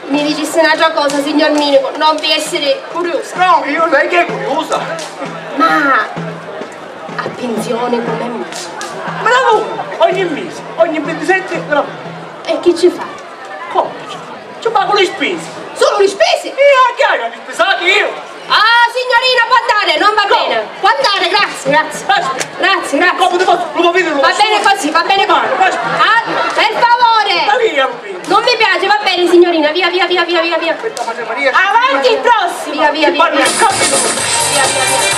Mi dicissi n'atra cosa, signor Minico, non pi essiri curiusa. No, iu sai chi è curiusa? Ma a pinsioni com'è misu? Mi la duna, ogni misi, ogni vintisetti mi la duna. E chi ci fa? Comu ci fa? Ci pagu li spisi. Sulu li spisi? E a chi hai a li spisati iu? Ah, signorina, può andare, non va bene. Può andare, grazie, grazie. Grazie, grazie. Come ti posso? Lo può vedere, lo... Va bene così, va bene così. Ah, per favore. Ma via, Rubino. Non mi piace, va bene, signorina, via, via, via, via, via, via. Aspetta, Maria Maria. Avanti il prossimo. Via, via, via, via. Via, via, via.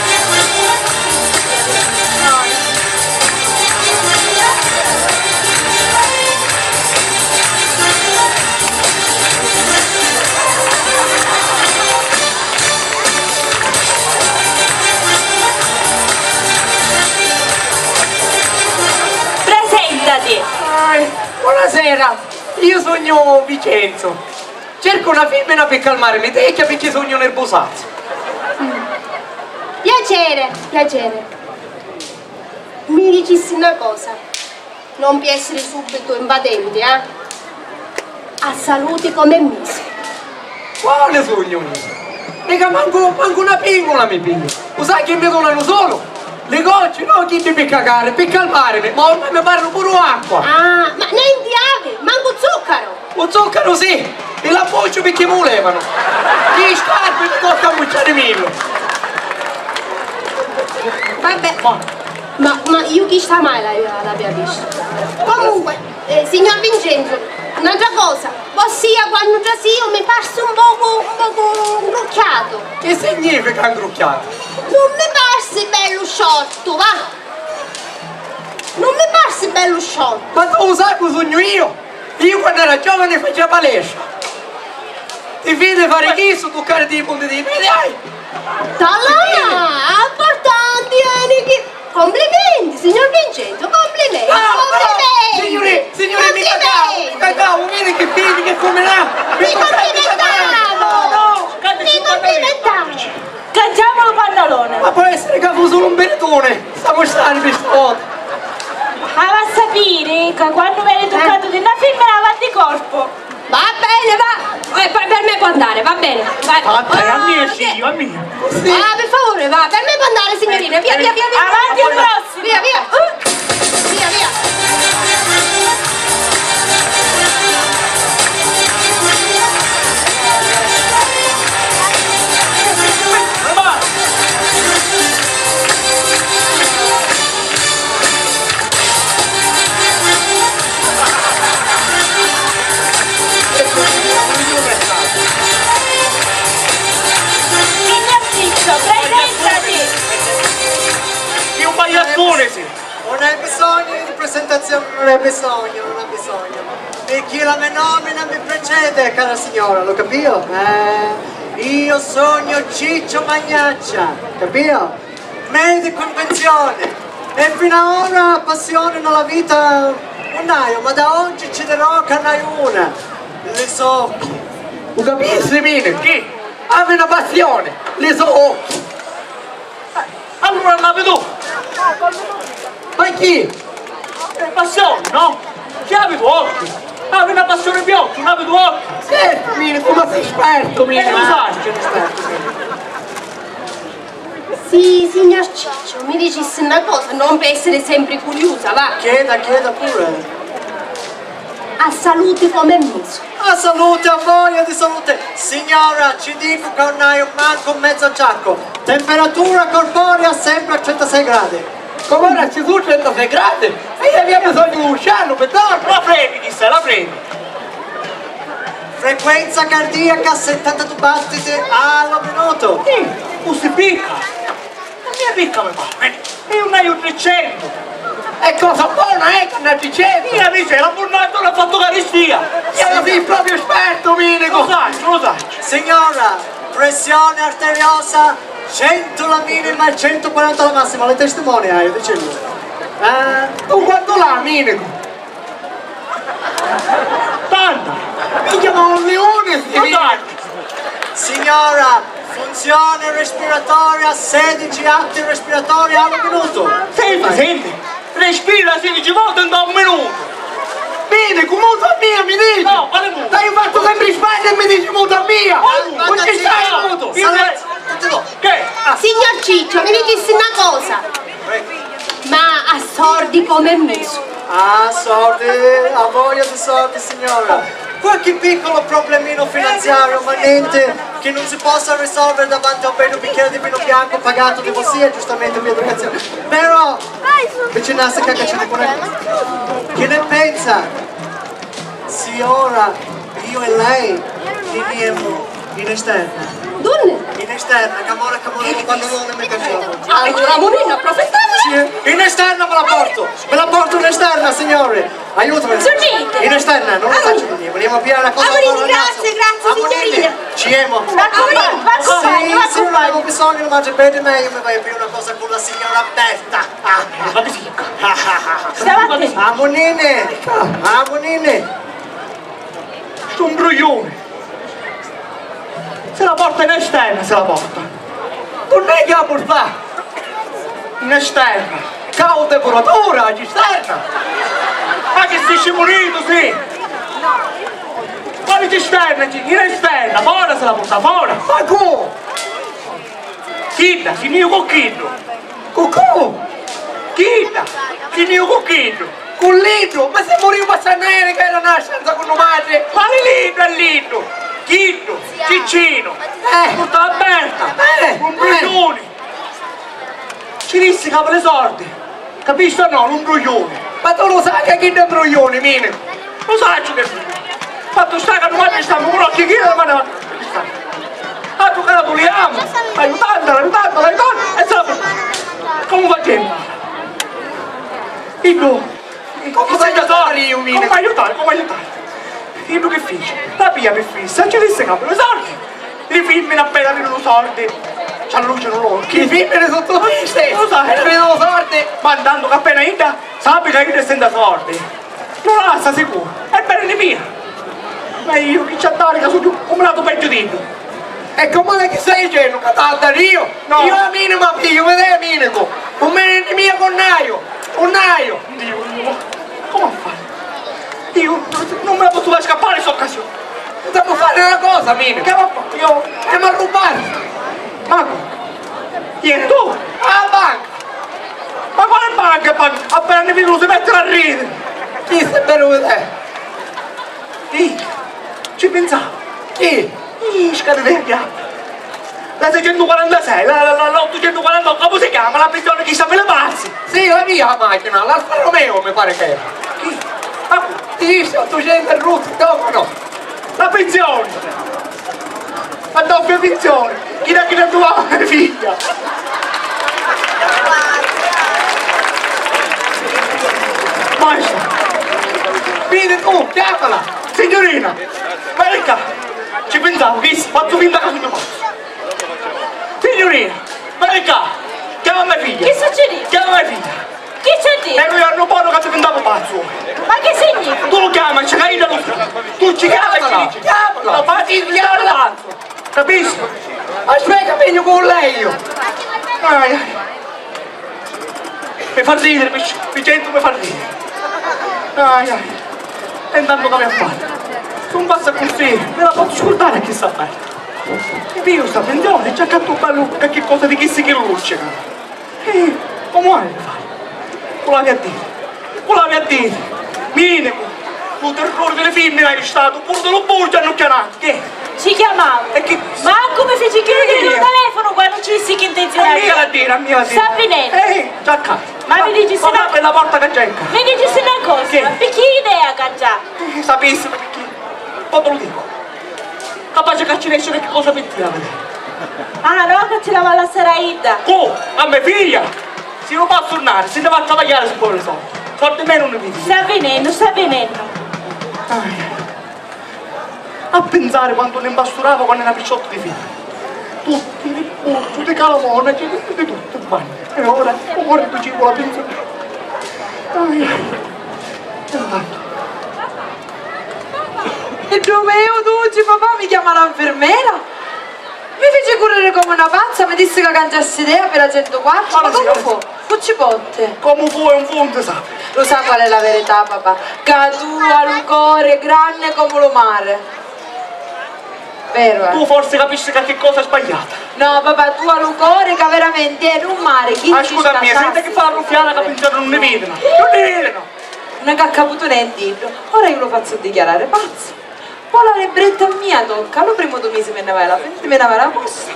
Presentati! Ah, buonasera, io sognu Vicenzo. Cercu na fimmina pi calmarimi, tecchia, picchì sugnu nirbusazzu. Piacere, piacere. Mi dicissi na cosa, non pi essiri subitu invadenti, ah? A saluti com'è misu? Quali sugnu misu? Nica mancu, mancu na pingula mi pigghiu. U sai chi mi dunanu sulu? Li gocci, no chiddi pi cacari, pi calmarimi, ma ormai mi parinu puru acqua. Ah, ma nenti havi, mancu zuccaru! U zuccaru sì, e l'abbucciu picchì mi vulevanu. Li scarpi mi tocca ammucciarimillu. Vabbè, ma, ma io chista mai la, l'avia vista. Comunque, eh, signor Vincenzo, un'altra cosa, vossia quannu trasiu mi parsi un pocu, un pocu ngrucchiatu. Chi significa ngrucchiatu? Non mi parsi bellu sciortu, va! Non mi parsi bellu sciortu. Ma tu u sai cu sugnu io? Io quannu era giovane facia palestra. Ti vidi fari chistu, tuccari di i punti di i pedi, ai! Talà! Importanti, eni chi... Complimenti, signor Vincenzo, complimenti, no, complimenti! Signori, signori, mi cacau, mi cacau, vidi chi pedi, che cuminà! Mi complimentavo! No, no! Mi complimentavo! Canciamu lu pannaloni! Ma può essiri ca fu sulu un birituni! Stamu strani pi sta vota! Havi a sapiri ca quannu veni tuccatu di na fimmina va di corpu! Va bene, va! Eh, per, per me può andare, va bene, va. Ah, dai, a mia, sì, a mia. Ah, per favore, va, per me può andare, signorina, via, via, via, via. Avanti il prossimo. Via, via. Uh! Via, via. Signor Ciccio, presentati! Chi un pagliattone sì! Non hai bisogno di presentazione, non hai bisogno, non hai bisogno. Perché la mia nomina mi precede, cara signora, lo capito? Eh, io sogno Ciccio Magnaccia, capito? Medico in pensione. E fino ad ora passione nella vita non hai, ma da oggi ci dirò che ne hai una. Le so occhi. U capisci, Mini? Chi? Havi na passioni, li so occhi. Eh, allura l'havi tu. Ma chi? Eh, passioni, no? Chi havi tu occhi? Havi na passioni piottu, n'havi du occhi! Certu, Minicu, ma si spertu, Minicu! E lu sacciu! Si, signor Cicciu, mi dicissi na cosa, non pi essiri sempri curiusa, va! Chieda, chieda pure! A saluti comu è misu? A saluti, a voglia di saluti! Signora, ci dicu ca nun haiu mancu un mezzu acciaccu! Temperatura corporea sempre a trentasei gradi! Com'ora ci su trentasei gradi e io avia bisognu di un sciallu pi dormi! La frevi, chissa, la frevi! Frequenza cardiaca settantotto battiti al minuto! Sì, così picca! Non mi picca, mi pare! Io non haiu tricentu! E cosa bona è che non ha tricentu? Io mi c'era abbundanti, non ha fatto caristia! Io non sono proprio esperto, Minico! Lo saccio, lo saccio! Signora, pressione arteriosa centu la minima e centuquaranta la massima, le testimoni hai, dici lui. Eh, tu quantu l'ha, Minico? Tanta! Minchia, ma un lione si vede! Signora, funzione respiratoria, sedici atti respiratori al minuto! Senti, senti! Respira sedici voti in un minutu! Vidi, cu mutu a mia mi dici! No, quali mutu? T'haiu fattu sempri sbagli e mi dici mutu a mia! Quali mutu? Non ci stai mutu! Che? Ah. Signor Ciccio, mi dicissi na cosa! Ma a sordi comu è misu? Ah, sordi, a voglia di sordi, signora! Qualche piccolo problemino finanziario, ma niente che non si possa risolvere davanti a un bello bicchiere di vino bianco pagato di vossia, giustamente, per educazione. Però, vicinanza che ci ne pure. Che ne pensa? Signora, io e lei finiamo in esterna. Dunni? In esterna, camora, camora, quando non mi piaceva. Allora, Munina, approfittiamo. Sì, in esterna me la porto. Me la porto in esterna, signore. Aiutami. Signor Ciccio. In esterna, non lo faccio venire. Vogliamo pigliare la cosa. Amore, grazie, grazie, signorina. Ci emo. D'accordo, d'accordo. Sì, sì, non avevo bisogno, ma c'è bene meglio, mi vai a pigliare una cosa con la signora Berta. Ah, ma che si... Stamattina. Amunine, amunine. Stu mbrugliuni. Se la porta in esterna, se la porta. Nun è chi la purtà! In esterna! Ca u depuraturi a cisterna! Ma chi si scimunitu, si? Quali cisterna? In esterna, fora se la porta, fora! Ma cu? Chidda, finìu cu chiddu! Cu cu? Chidda, finìu cu chiddu! Cu liddu? Ma si murìu passannu aeri ca era na stanza cu nu matri! Quali liddu e liddu? Chiddu, Ciccinu! Eh! Purtava Berta! Eh! Un brugliuni! Ci dissi ca havi li sordi! Capisti o no? Un brugliuni! Ma tu lu sai ca chiddu è un brugliuni, Minicu! Lu sacciu chi... Fattu sta ca nu matri stamu cu l'occhi chini la mani. Atru ca la tuliamu, aiutantala, aiutantala, aiutantala, e se la purtamu. Comu facemu? Iddu, comu aiutari iu, Minicu? Comu aiutari, comu aiutari? Iddu chi fici? La piglia pi fissa, ci dissi ca havi li sordi. Li fimmini appena vidunu sordi, ci allucinu l'occhi. Li fimmini su tutti li stessi. Lu sai. Appena vidunu sordi. Ma ntantu ca appena idda sapi ca iddu è senza sordi. Lu lassa sicuru, è beni mia! Ma iu chi ci ha dari ca sugnu un gradu pegghiu d'iddu? E comu è chi stai dicennu, ca t'ha dari iu? No. Iu a minima pigliu, mi dai a Minicu, un beni mia cu n'haiu, cu n'haiu! Diu, comu a fari? Iu nun mi la pozzu fari scappari sta occasioni! Putemu fari na cosa, Minicu! Chi avemu a fari? Iu... Emu a rubbari! Ma cu? Ieri tu? A banca! Ma quali banca e banca? Appena ni vidu si mettinu a ridiri! Chistu è bellu vidè! Ih, ci pinsavu! Chi? Ih, scaditi di piatta! La seicentuquarantasei, la, la, la, l'ottucentuquarantottu, comu si chiama? La prigioni chista pi li pazzi! Sì, la mia la machina, l'Alfa Romeo mi pari che era! Chi? Ma cu? Sì, ottucentu e ruttu, dopu no! La pinsioni! A doppia pinsioni! Chi da chi da truvava me figlia! Basta! Vidi tu, chiamala! Signorina! Veni ccà! Ci pinsavu, chi si? Fazzu finta ca sugnu pazzu! Signorina! Veni ccà! Chiama me figlia! Chi succidi? Chiama me figlia! Chi c'è di? E lu jornu bonu ca ti pintavu pazzu! Ma chi significa? Tu lu chiami, ci caita lu... Tu ci chiami e ci dici: chiamala! Fazzu divintari pazzu! Capisci? Aspetta, vegnu cu lei io! Ai, ai. Mi fa ridiri, mi, mi sentu, mi fa ridiri. Ai, ai. E intantu ca mi affari. S'un passa accussì, mi la pozzu scurdari a chissa bella. E pigghiu sta pensioni e ci accattu bellu qualchi cosa di chissi chi luccicanu. Eh, comu hai di fari? Cu l'havi a diri? Cu l'havi a diri? Minicu, lu terrori di li fimmini hai statu, puru di lu burgiu annucchianati, che? Ci chiamavu. E chi? Mancu mi fici chiudiri lu telefonu quannu ci dissi chi intenzioni. A mia la diri, a mia la diri. Sta vinennu. Eh, già ca. Ma mi dici si. Guarda na. Per la porta ca c'è. Mi dici si na cosa. Che? Picchì idea ca già? Eh, sapissi picchì. Po' ti lu dicu. Capaci ca ci nesci qualchi cosa pi tia, vedi. Ah, no, ca ci la va a lassari a idda. Cu? A me figlia? Si lu fa turnari, si nni va a travagghiari si poi li soldi. Soldi menu nun ni vidi. Sta vinennu, sta vinennu. Ai. A pinsari quantu ni mbasturava quannu era picciotti di figli. Tutti di burgiu, di calamona, ci di tuttu quantu. E ora, u cori tu ci la pensioni. Ai. E tantu. E ddu meu duci papà mi chiama la nfirmera? Mi fici curriri comu na pazza, mi dissi ca cangiassi idea pi la centuquattru, ma comu fu? Cu ci potti? Comu fu e un fu un ti sapi. Lu sa qual è la verità, papà? Ca tu ha lu cori granni comu lu mari. Veru, eh? Tu forsi capisci qualchi cosa sbagliata. No, papà, tu ha lu cori ca veramenti è un mari. Chi ci sta? Ascutami, senti chi fa la ruffiana ca pinzoni nun ni vidinu. Nun ni vidinu! Nun è ca ha caputu nenti iddu. Ora iu lu fazzu dichiarari pazzu. Po' la libbretta mia tocca, lu primu dû misi mi nni vai la, mi nni vai la posta.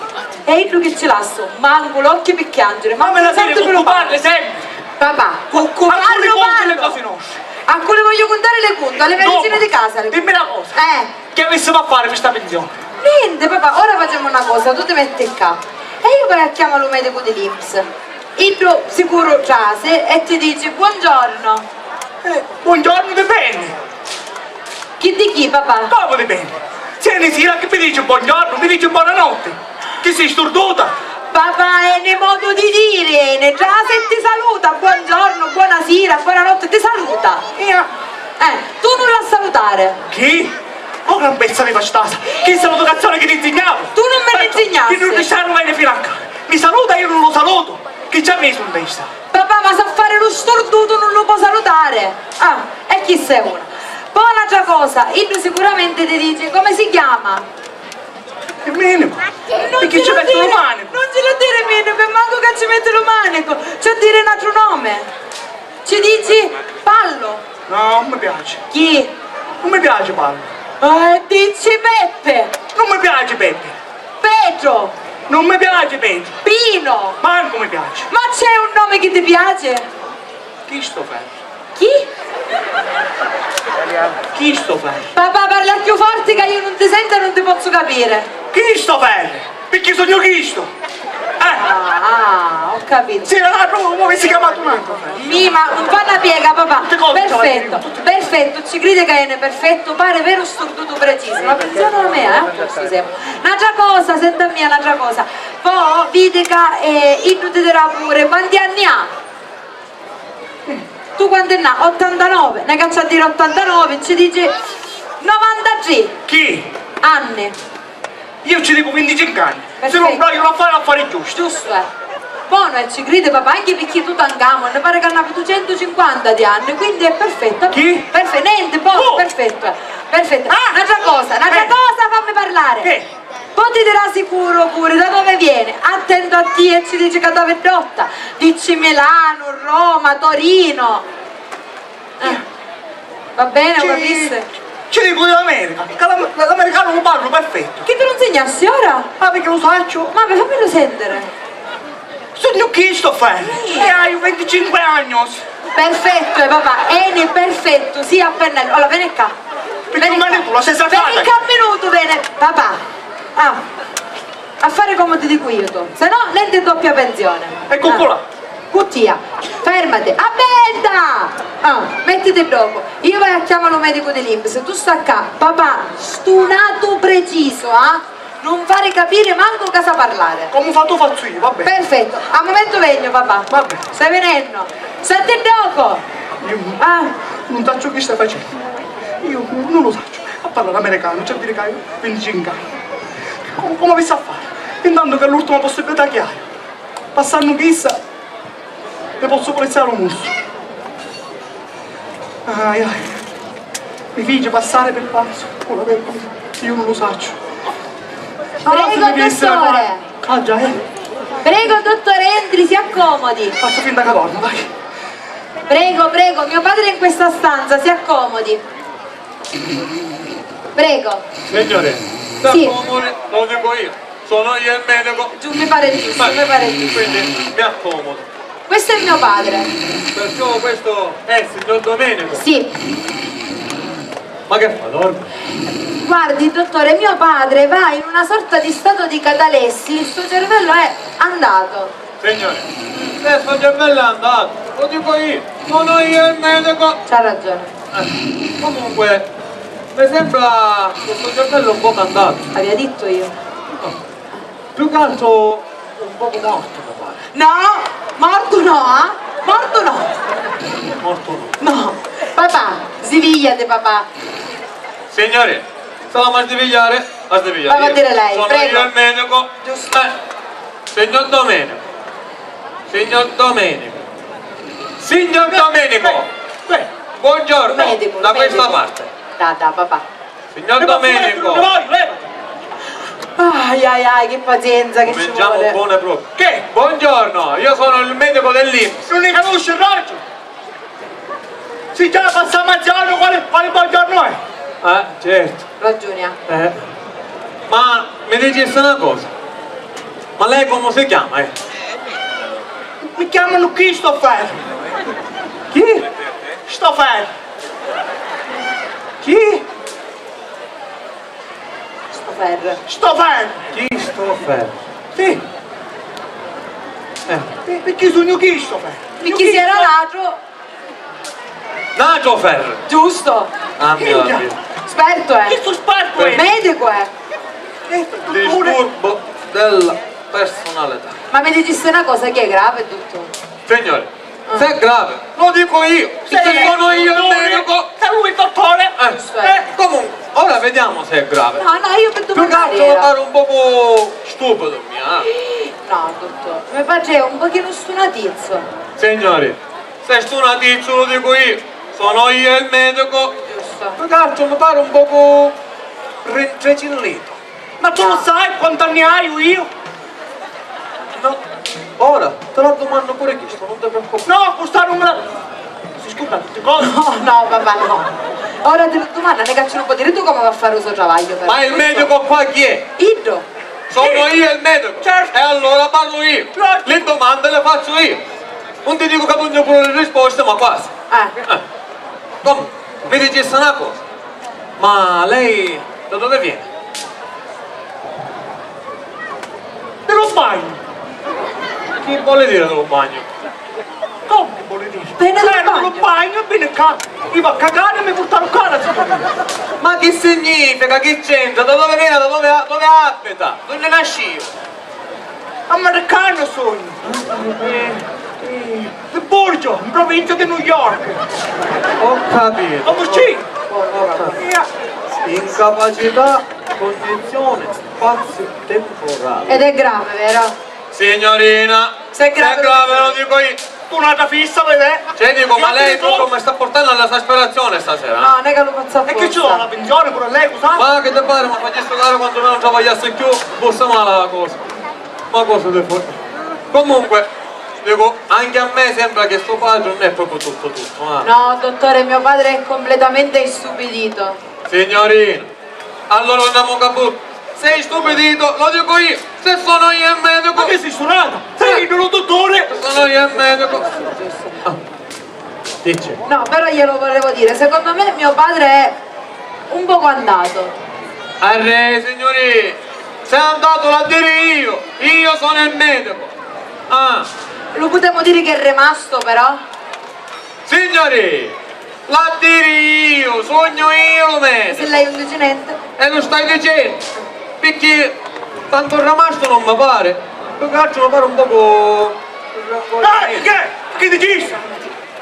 E iddu chi ci lassu, mancu l'occhi pi chiangiri, mancu un santu pi lu parri. Papà, cu cu parru parru. A cu li vogghiu cuntari li cuntu? A li me vicini di casa li cuntu. Dimmi na cosa. Eh. Chi avissimu a fari pi sta pinsioni? Nenti, papà, ora facemu na cosa, tu ti metti ccà. E iu vaiu a chiama lu medicu di l'INPS. Iddu sicuru trasi e ti dici buongiorno. Eh, buongiorno dipenni. Chi di chi, papà? Comu dipenni? Si è ni sira chi mi dici buongiorno, mi dici buonanotti. Chi si sturduta? Papà, è ni modu di diri, è ni trasi e ti saluta, buongiorno, buonasira, buonanotti, ti saluta. Ia. Eh, tu nun l'ha salutari. Chi? Oh, gran pezza di vastasa! Chista è l'educazione chi ti insignavu! Tu nun mi l'insignasti! Chi nun ti sta arrivare fino a ccà! Mi saluta, io nun lu salutu! Chi ci ha misu in testa? Papà, ma s'ha fari lu sturdutu nun lu po' salutari! Ah, e chista è una. Poi un'altra cosa, iddu sicuramenti ti dici, come si chiama? È minicu! Picchì ci metti lu manicu? Nun ci lu diri minicu, e mancu ca ci metti lu manicu! Ci ha diri n'atru nomi! Ci dici Pallu! No, non mi piace. Chi? Non mi piace Pallu. Eh, dici Peppi! Non mi piace Peppi. Petru! Non mi piace Petru. Pino! Mancu mi piace. Ma c'è un nome che ti piace? Christopher. Chi? Christopher. Papà, parla chiù forti ca io non ti sento e non ti posso capire. Christopher! Picchì sugnu chistu! Eh! Ah, ah, ho capito. Sì, no, no, no, avessi chiamato un altro. Mì, ma non fa na piega, papà. Tutte cose. Perfetto, perfetto, ci cride ca è perfetto, pare veru sturdutu preciso, ma attenzione a me, eh? N'altra cosa, senta a mia, n'altra cosa. Po' vidi ca, eh, iddu ti dirà pure quanti anni ha. Tu quanti n'ha? Ottantanove. Ne caccia a dire ottantanove, ci dici novantatré. Chi? Anni. Io ci dico vinticinque anni. Perfetto. Se non voglio fare affari giusti. Giusto, eh. Buono, e ci cride papà, anche perché tu tancamu, ne pare che hanno avuto centocinquanta di anni, quindi è perfetto. Chi? Perfe-, niente, buono, oh! Perfetto, eh. Perfetto. Ah! Un'altra cosa, un'altra eh. Cosa, fammi parlare. Che? Po' ti dirà sicuru pure da dove viene. Attento a tia e ci dici ca t'havi ddotta. Dici Milano, Roma, Torino. Eh, va bene, ho capito. Ci dico di l'America, che la, l'americano lo parlo perfetto. Chi te lo insegnassi ora? Ah, perché lo saccio. Ma fammi lo sentire. Sugnu Christopher. Sì. E haiu vinticinque anni. Perfetto, eh, papà, eni perfetto, sì, a pennello. Allora, veni ccà. Perché veni ccà. Tu la sei salvata. Veni ccà un minuto, veni. Papà. Ah. A fare come ti dico io, tu. Se no, lenti doppia pensione. Ecco qua. Cu tia. Fermati. Abbetta! Ah, mettiti dopo. Io vaiu a chiamare lo medico di l'INPS. Tu sta ccà. Papà, stunatu preciso, ah? Non fare capire manco cosa parlare. Come fa tu faccio io, va bene. Perfetto, a momento vegno, papà. Va bene. Stai venendo? Senti dopo. Io ah. Non saccio chi stai facendo. Io non lo saccio. A parlare americano, c'è dire che io vinticinque anni. Come, come avessi a fare? Intanto che è l'ultima possibilità che hai. Passando chissà, ti posso poliziare un musso. Ai, ai. Mi fici passari pi pazzu cu la vergogna, iu nun lu sacciu. Ah, prego, si mi vissiri dottore. Ah, già, eh. Prego, dottore, entri, si accomodi. Faccio finta ca dormo, vai. Prego, prego, mio padre è in questa stanza, si accomodi. Prego. Signore, si accomodi, lo dico io. Sono io il medico. Giu-, mi pare giusto, mi pare giusto. Quindi mi accomodo. Questo è mio padre. Perciò questo è il signor Domenico? Sì. Ma che fa, dorme? Guardi, dottore, mio padre va in una sorta di stato di catalessi, il suo cervello è andato. Signore, se sto cervello è andato, lo dico io, sono io il medico. C'ha ragione. Eh, comunque, mi sembra che sto cervello è un po' andato. Aveva detto io. Più che altro un poco morto, mi pare. No, morto no, eh? Morto no. Morto no. No. Papà, svegliati, papà. Signore, stava a svegliare, a svegliare. Prova a dire lei, prego. Sono io il medico. Giusto. Eh, signor Domenico. Signor Domenico. Signor Domenico. Buongiorno, medico, da questa parte. Da, da, papà. Signor Domenico! Ai, ai, ai, che pazienza che ci vuole. Cominciamo buone proprio. Che? Buongiorno, io sono il medico dell'inps. Non ne conosci il raggio? Si già passamu anziano, quale, quale buongiorno è? Eh, certo. Ragione ha. Eh. Ma mi dicesse una cosa, ma lei come si chiama, eh? Mi chiamano Christopher. Chi? Christopher. Chi? Sto ferro. Sto ferro! Chi sto ferro? Sì. Eh. Pi-, picchì sugnu Christopher. Picchì si era latru. Natro ferro. Giusto. Ah, mio Dio. Sperto è. Chi sto sperto è? Medico è. Disturbo della personalità. Ma mi dicesse una cosa, chi è grave tutto? Signore, se è grave, lo dico io. Sì. Sono io il medico. Sei lui il dottore? Eh, eh, comunque, ora vediamo se è grave. No, no, io per domandare. Più che altro mi pare un poco stupido, mia, eh. No, dottore, mi pare un pochino stunatizzo. Signori, se è stunatizzo lo dico io. Sono io il medico. Giusto. Più che altro mi pare un poco rintrecillito. Ma tu lo sai quanti anni haiu io? No. Ora te la domando pure chisto, non ti preoccupare. No, questa non me la... Si scusa, ti cosa? No, no, papà, no. Ora ti lo domando, non è che ci non può dire tu come va a fare il suo travaglio, però. Ma il medico qua chi è? Iddo. Sono io il medico. Certo. E allora parlo io. Certo. Le domande le faccio io. Non ti dico che non ho pure le risposte, ma quasi. Eh. Eh. Comunque, mi dicesse una cosa. Ma lei da dove viene? Dello bagno. Chi vuole dire dello bagno? Come che vuole dire? Viene dal bagno. Ero dello bagno e venne qua. Io a cagare e mi portavo qua la cittadina. Ma che significa? Che c'entra? Da dove viene? Da dove, dove abita? Dove nasci io? Americano sono. Eh, eh, di Borgio, in provincia di New York. Ho capito. Come sì? Ho capito. Incapacità, condizione spazio-temporale. Ed è grave, vero? Signorina, se è grave, lo dico io. Tu un'altra fissa, vedi? Cioè, dico, ma lei proprio mi sta portando all'esasperazione stasera, eh? No, non è che lo faccio apposta. E che ci vuole la pensione pure a lei, cosa? Ma che te pare, ma facessi caro quanto meno non travagliassi più, fosse male la cosa. Ma cosa te fa? Comunque, dico, anche a me sembra che sto padre non è proprio tutto tutto, eh. No, dottore, mio padre è completamente istupidito. Signorina, allora andiamo a butto. Sei stupidito, lo dico io. Se sono io il medico. Ma che sei suonata? Sei il dottore? Se sono io il medico. Ah, dice. No, però glielo volevo dire. Secondo me mio padre è un poco andato. Arrè, signori, se è andato l'ha dire io. Io sono il medico. Ah. Lo potremmo dire che è rimasto, però? Signori, l'ha diri io, sugnu io lu medicu. Se lei non dice niente. E lu stai dicennu? Picchì tantu ramastu non mi pari. Più che altro mi pari un pocu... Eh, che? Chi dicisti?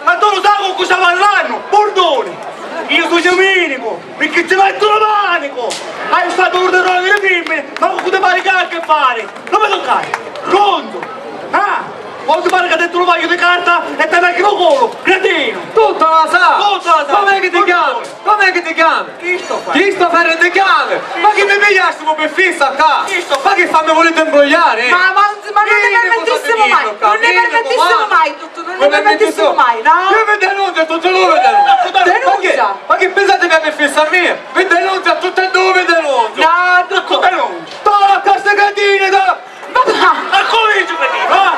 Ma tu lu sai cu cu sta parlannu? Burduni! Io sugnu medicu, picchì ci mettu lu manicu! Haiu statu urdinari li fimmini, ma cu ti pari chi ha a che fari? Non mi toccari! Prontu? Ah! Mo ti pari ca ti truvagghiu di carta e ti mettu lu culu, cretinu! Tutta la sa! Tutta la sa! Com'è che ti chiami? Com'è che ti chiami? Christopher! Christopher ti chiami? Ma chi mi pigliastivu pi fissa ccà? Christopher! Ma chi fa, mi vuliti imbrugliari? Ma, ma, ma non ne permettissimu mai! Non ne permettissimu mai, tuttu, non ne permettissimu mai, no? Io vi denunzio, tuttu lu vi denunzio! Denunzia! Ma chi, ma chi pinsati ca mi fissa a mia? Vi denunzio a tutti e dui, vi denunzio! No, tuttu denunzia! Tocca sti cretini, da! Papà! Accumincia, Pepino, va!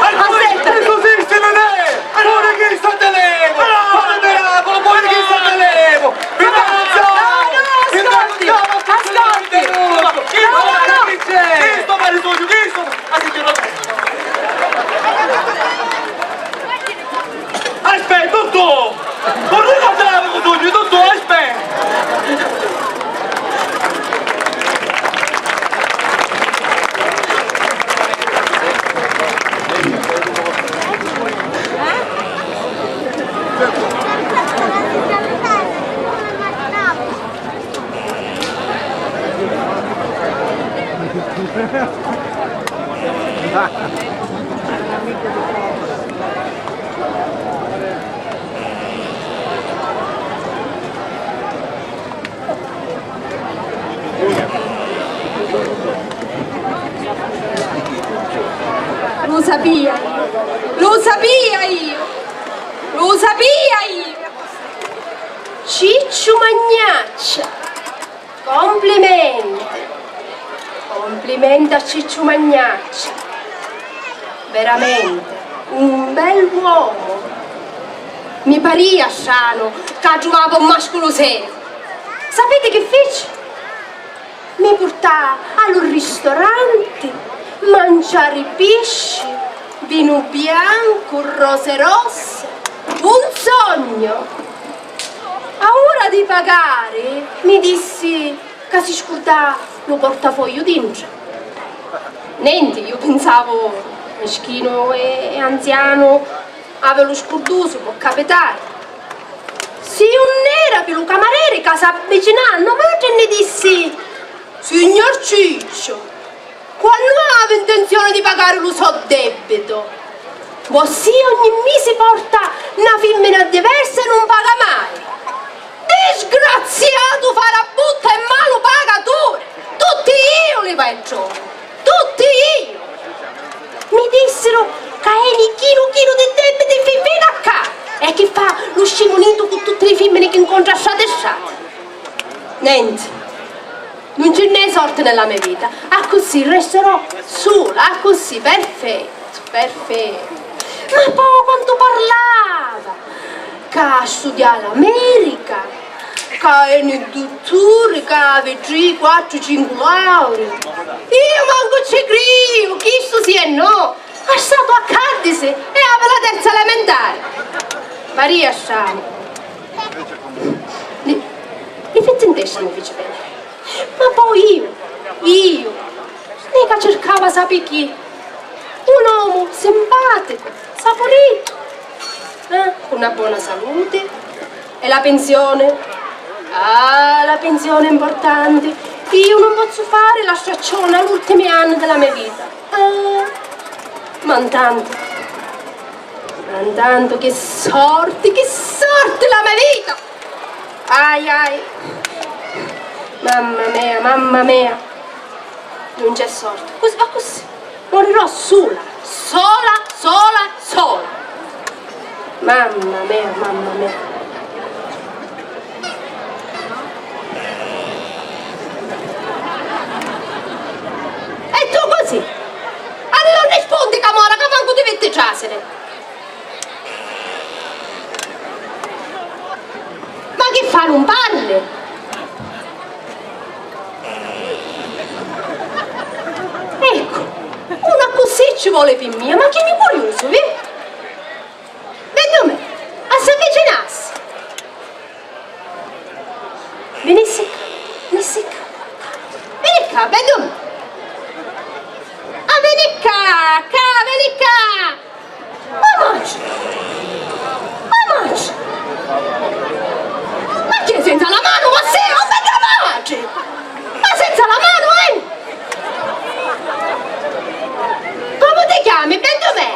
Accumincia! Aspetta! Chi esiste, non è! Pure chi sta te levo! Pure miracolo, pure chi sta te levo! Vincenzo! No, no, ascolti! Ascolti! No, no! Chi sto maritoggio? Chi sto? Aspetta, tutto! Non ricordare tutto, tutto, aspetta! Lu sapia io, lu sapia io, lu sapia io! Cicciu Magnaccia! Complimenti! Complimenti a Cicciu Magnaccia! Veramenti un bell'uomu! Mi paria stranu ca truvava un masculu seriu! Sapiti chi fici? Mi purtà a lu ristoranti, manciari pisci, vinu biancu, rose rosse, un sognu! A ura di pagari mi dissi ca si scurdà lu portafogliu dintra. Nenti, iu pinsavu, mischinu e, e anzianu, avi lu scurdusu, pò capitari. Si unn'era pi lu camareri ca s'avvicinà a no matri e nni dissi: Signor Cicciu, quannu havi ntinzioni di pagari lu so debbitu? Vossia ogni misi porta na fimmina diversa e nun paga mai. Disgraziatu farabuttu e malu pagaturi! Tutti iu li vai a trova! Tutti iu! Mi dissiru ca eni chinu chinu di debiti fi-, finu a ccà! E chi fa lu scimunitu cu tutti li fimmini chi ncontra strati strati? Nenti. Nun ci nn'è sorti nella me vita, accussì resterò sula, accussì, perfettu, perfettu. Ma po quantu parlava! Ca ha studià l'America, ca eni dutturi, ca havi tri, quattru, cincu lauree. Io mancu ci criu, chistu sì e no, ha statu a Caddisi e havi la terza elementari. Paria stranu. Li, li fitti in testa mi fici veniri. Ma poi iu, iu, nica circava sapi chi. Un omu simpaticu, sapuritu, eh, cu na bona saluti. E la pinsioni? Ah, la pinsioni è importanti. Iu nun pozzu fari la stracciona l'ultimi anni di la me vita. Ah, ma ntantu, ma ntantu chi sorti, chi sorti la me vita! Ai, ai! Mamma mia, mamma mia! Nun c'è sorti. Cus-, accussì morirò sula, sola, sola, sola! Mamma mia, mamma mia! E tu così? Allora rispunti, Camora, ca mancu ti vitti trasiri! Ma chi fa, nun parli? Eccu, una accussì ci voli pi mia, ma chi ni curiusu, vi? Veddumi, a s'avvicinassi. Vinissi ccà, vinissi ccà. Vini ccà, veddumi. Ah, vini ccà, ccà, vini ccà. Ma matri! Ma matri! Ma chi è senza la manu? Ma sì, un bedda matri! Ma senza la manu, eh! Comu ti chiami, beddu me?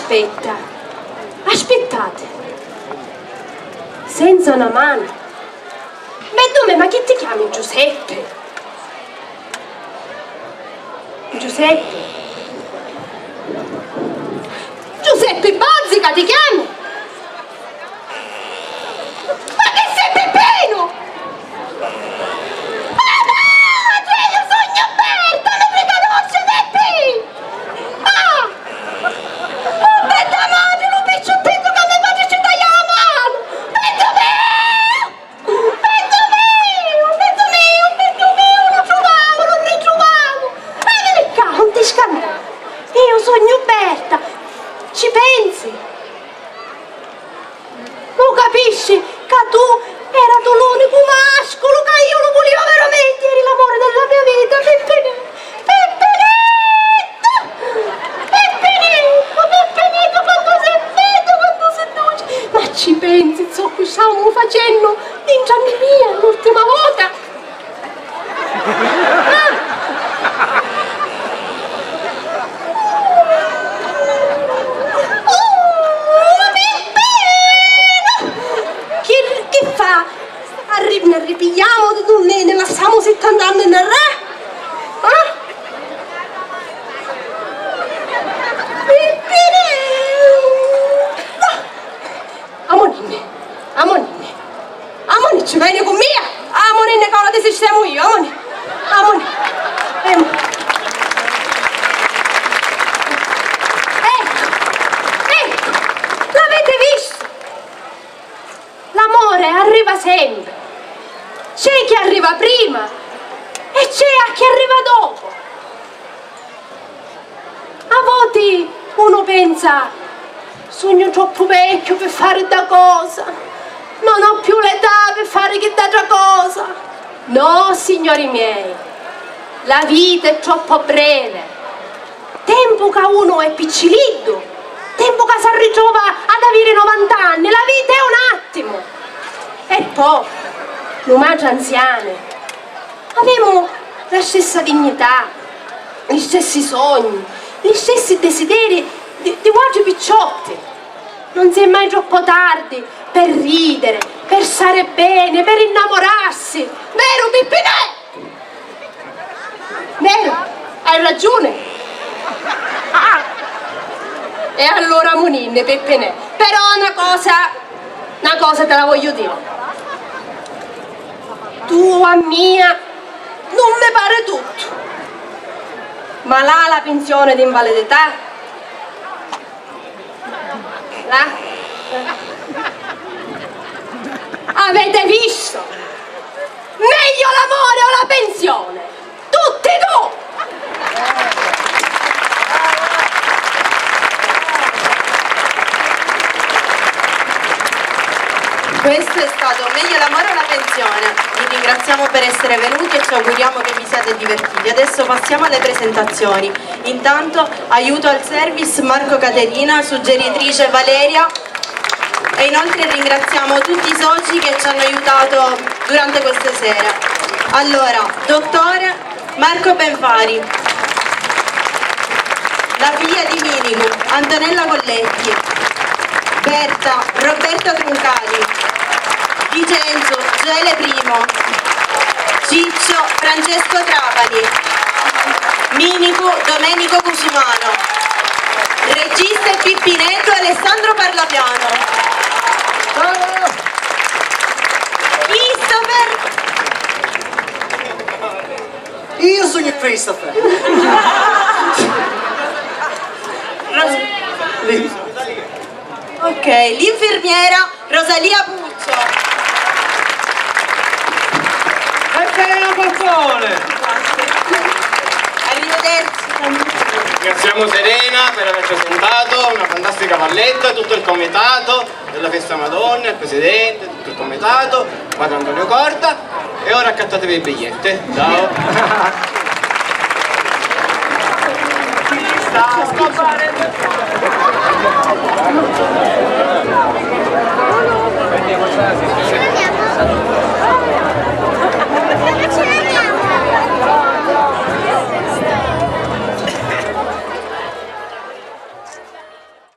Aspetta, aspittate. Senza na manu. Beddu me, ma chi ti chiami Giuseppe? Giuseppe. Giuseppe Bozzica ti chiami? Ma chi sei, Pippinu? Ah, no! Io sognu Berta, mi ricanusci, Pippi! Ah! Oh, bedda matri, lu picciutteddu ca me patri ci tagliau a manu! Beddu meu! Beddu meu! Beddu meu! Beddu meu! Lu truvamu, lu ritruvamu! Veni ccà, non ti scannari! Io sognu Berta! Ci pensi? Lu capisci ca tu eratu l'unicu masculu ca iu lu vuliu veramenti, eri l'amore della mia vita, Pippinè, Pippinettu! Pippinettu, Pippinettu, quantu sei beddu, quantu sei duci! Ma ci pensi zoccu stavamu facennu dintra a mia l'ultima vota? Chi, chi fa? Arri-, ne arripigliamo, ne, ne lasciamo settanta anni in arrè? Eh? Amuninni, amuninni, amuninni, ci veni cu mia? Amuninni, ca ora ti sistemu io, amuninni, amuninni, amuninni. Ecco, ecco, l'avete visto? L'amore arriva sempre. C'è chi arriva prima e c'è a chi arriva dopo. A voti unu pensa, sugnu troppu vecchiu pi fari dda cosa, non ho più l'età pi fari chidd'atra cosa. No, signori miei, la vita è troppo breve. Tempu ca unu è picciliddu, tempu ca s'arritrova ad aviri novanta anni, la vita è un attimo. E po', nu matri anziani, avemu la stessa dignità, li stessi sogni, li stessi desideri di, di vuatri picciotti. Non si è mai troppo tardi per ridere, per stare bene, per innamorarsi. Veru, Pippinè? Veru, hai ragione. Ah! E allura amuninni, Pippinè. Però na cosa, na cosa te la voglio dire. Tu a mia non mi pare tutto. Ma là la pensione d'invalidità Là. Avete visto? Meglio l'amore o la pensione? Tutti tu! Questo è stato Meglio l'amore o la pensione. Vi ringraziamo per essere venuti e ci auguriamo che vi siate divertiti. Adesso passiamo alle presentazioni. Intanto, aiuto al service Marco Caterina, suggeritrice Valeria, e inoltre ringraziamo tutti i soci che ci hanno aiutato durante questa sera. Allora, dottore Marco Benfari, la figlia di Minicu, Antonella Colletti, Berta, Roberta Truncali, Vicenzo, Gioele Primo, Ciccio, Francesco Trapani, Minicu, Domenico Cusumano, regista Pippinetto, Alessandro Parlapiano, Christopher. Io sugnu Christopher. Ok, l'infermiera Rosalia Puccio. E Serena Falcone. Arrivederci. Ringraziamo Serena per aver presentato una fantastica valletta, tutto il comitato della festa Madonna, il presidente, tutto il comitato, padre Antonio Corta, e ora accattatevi le bigliette. Ciao.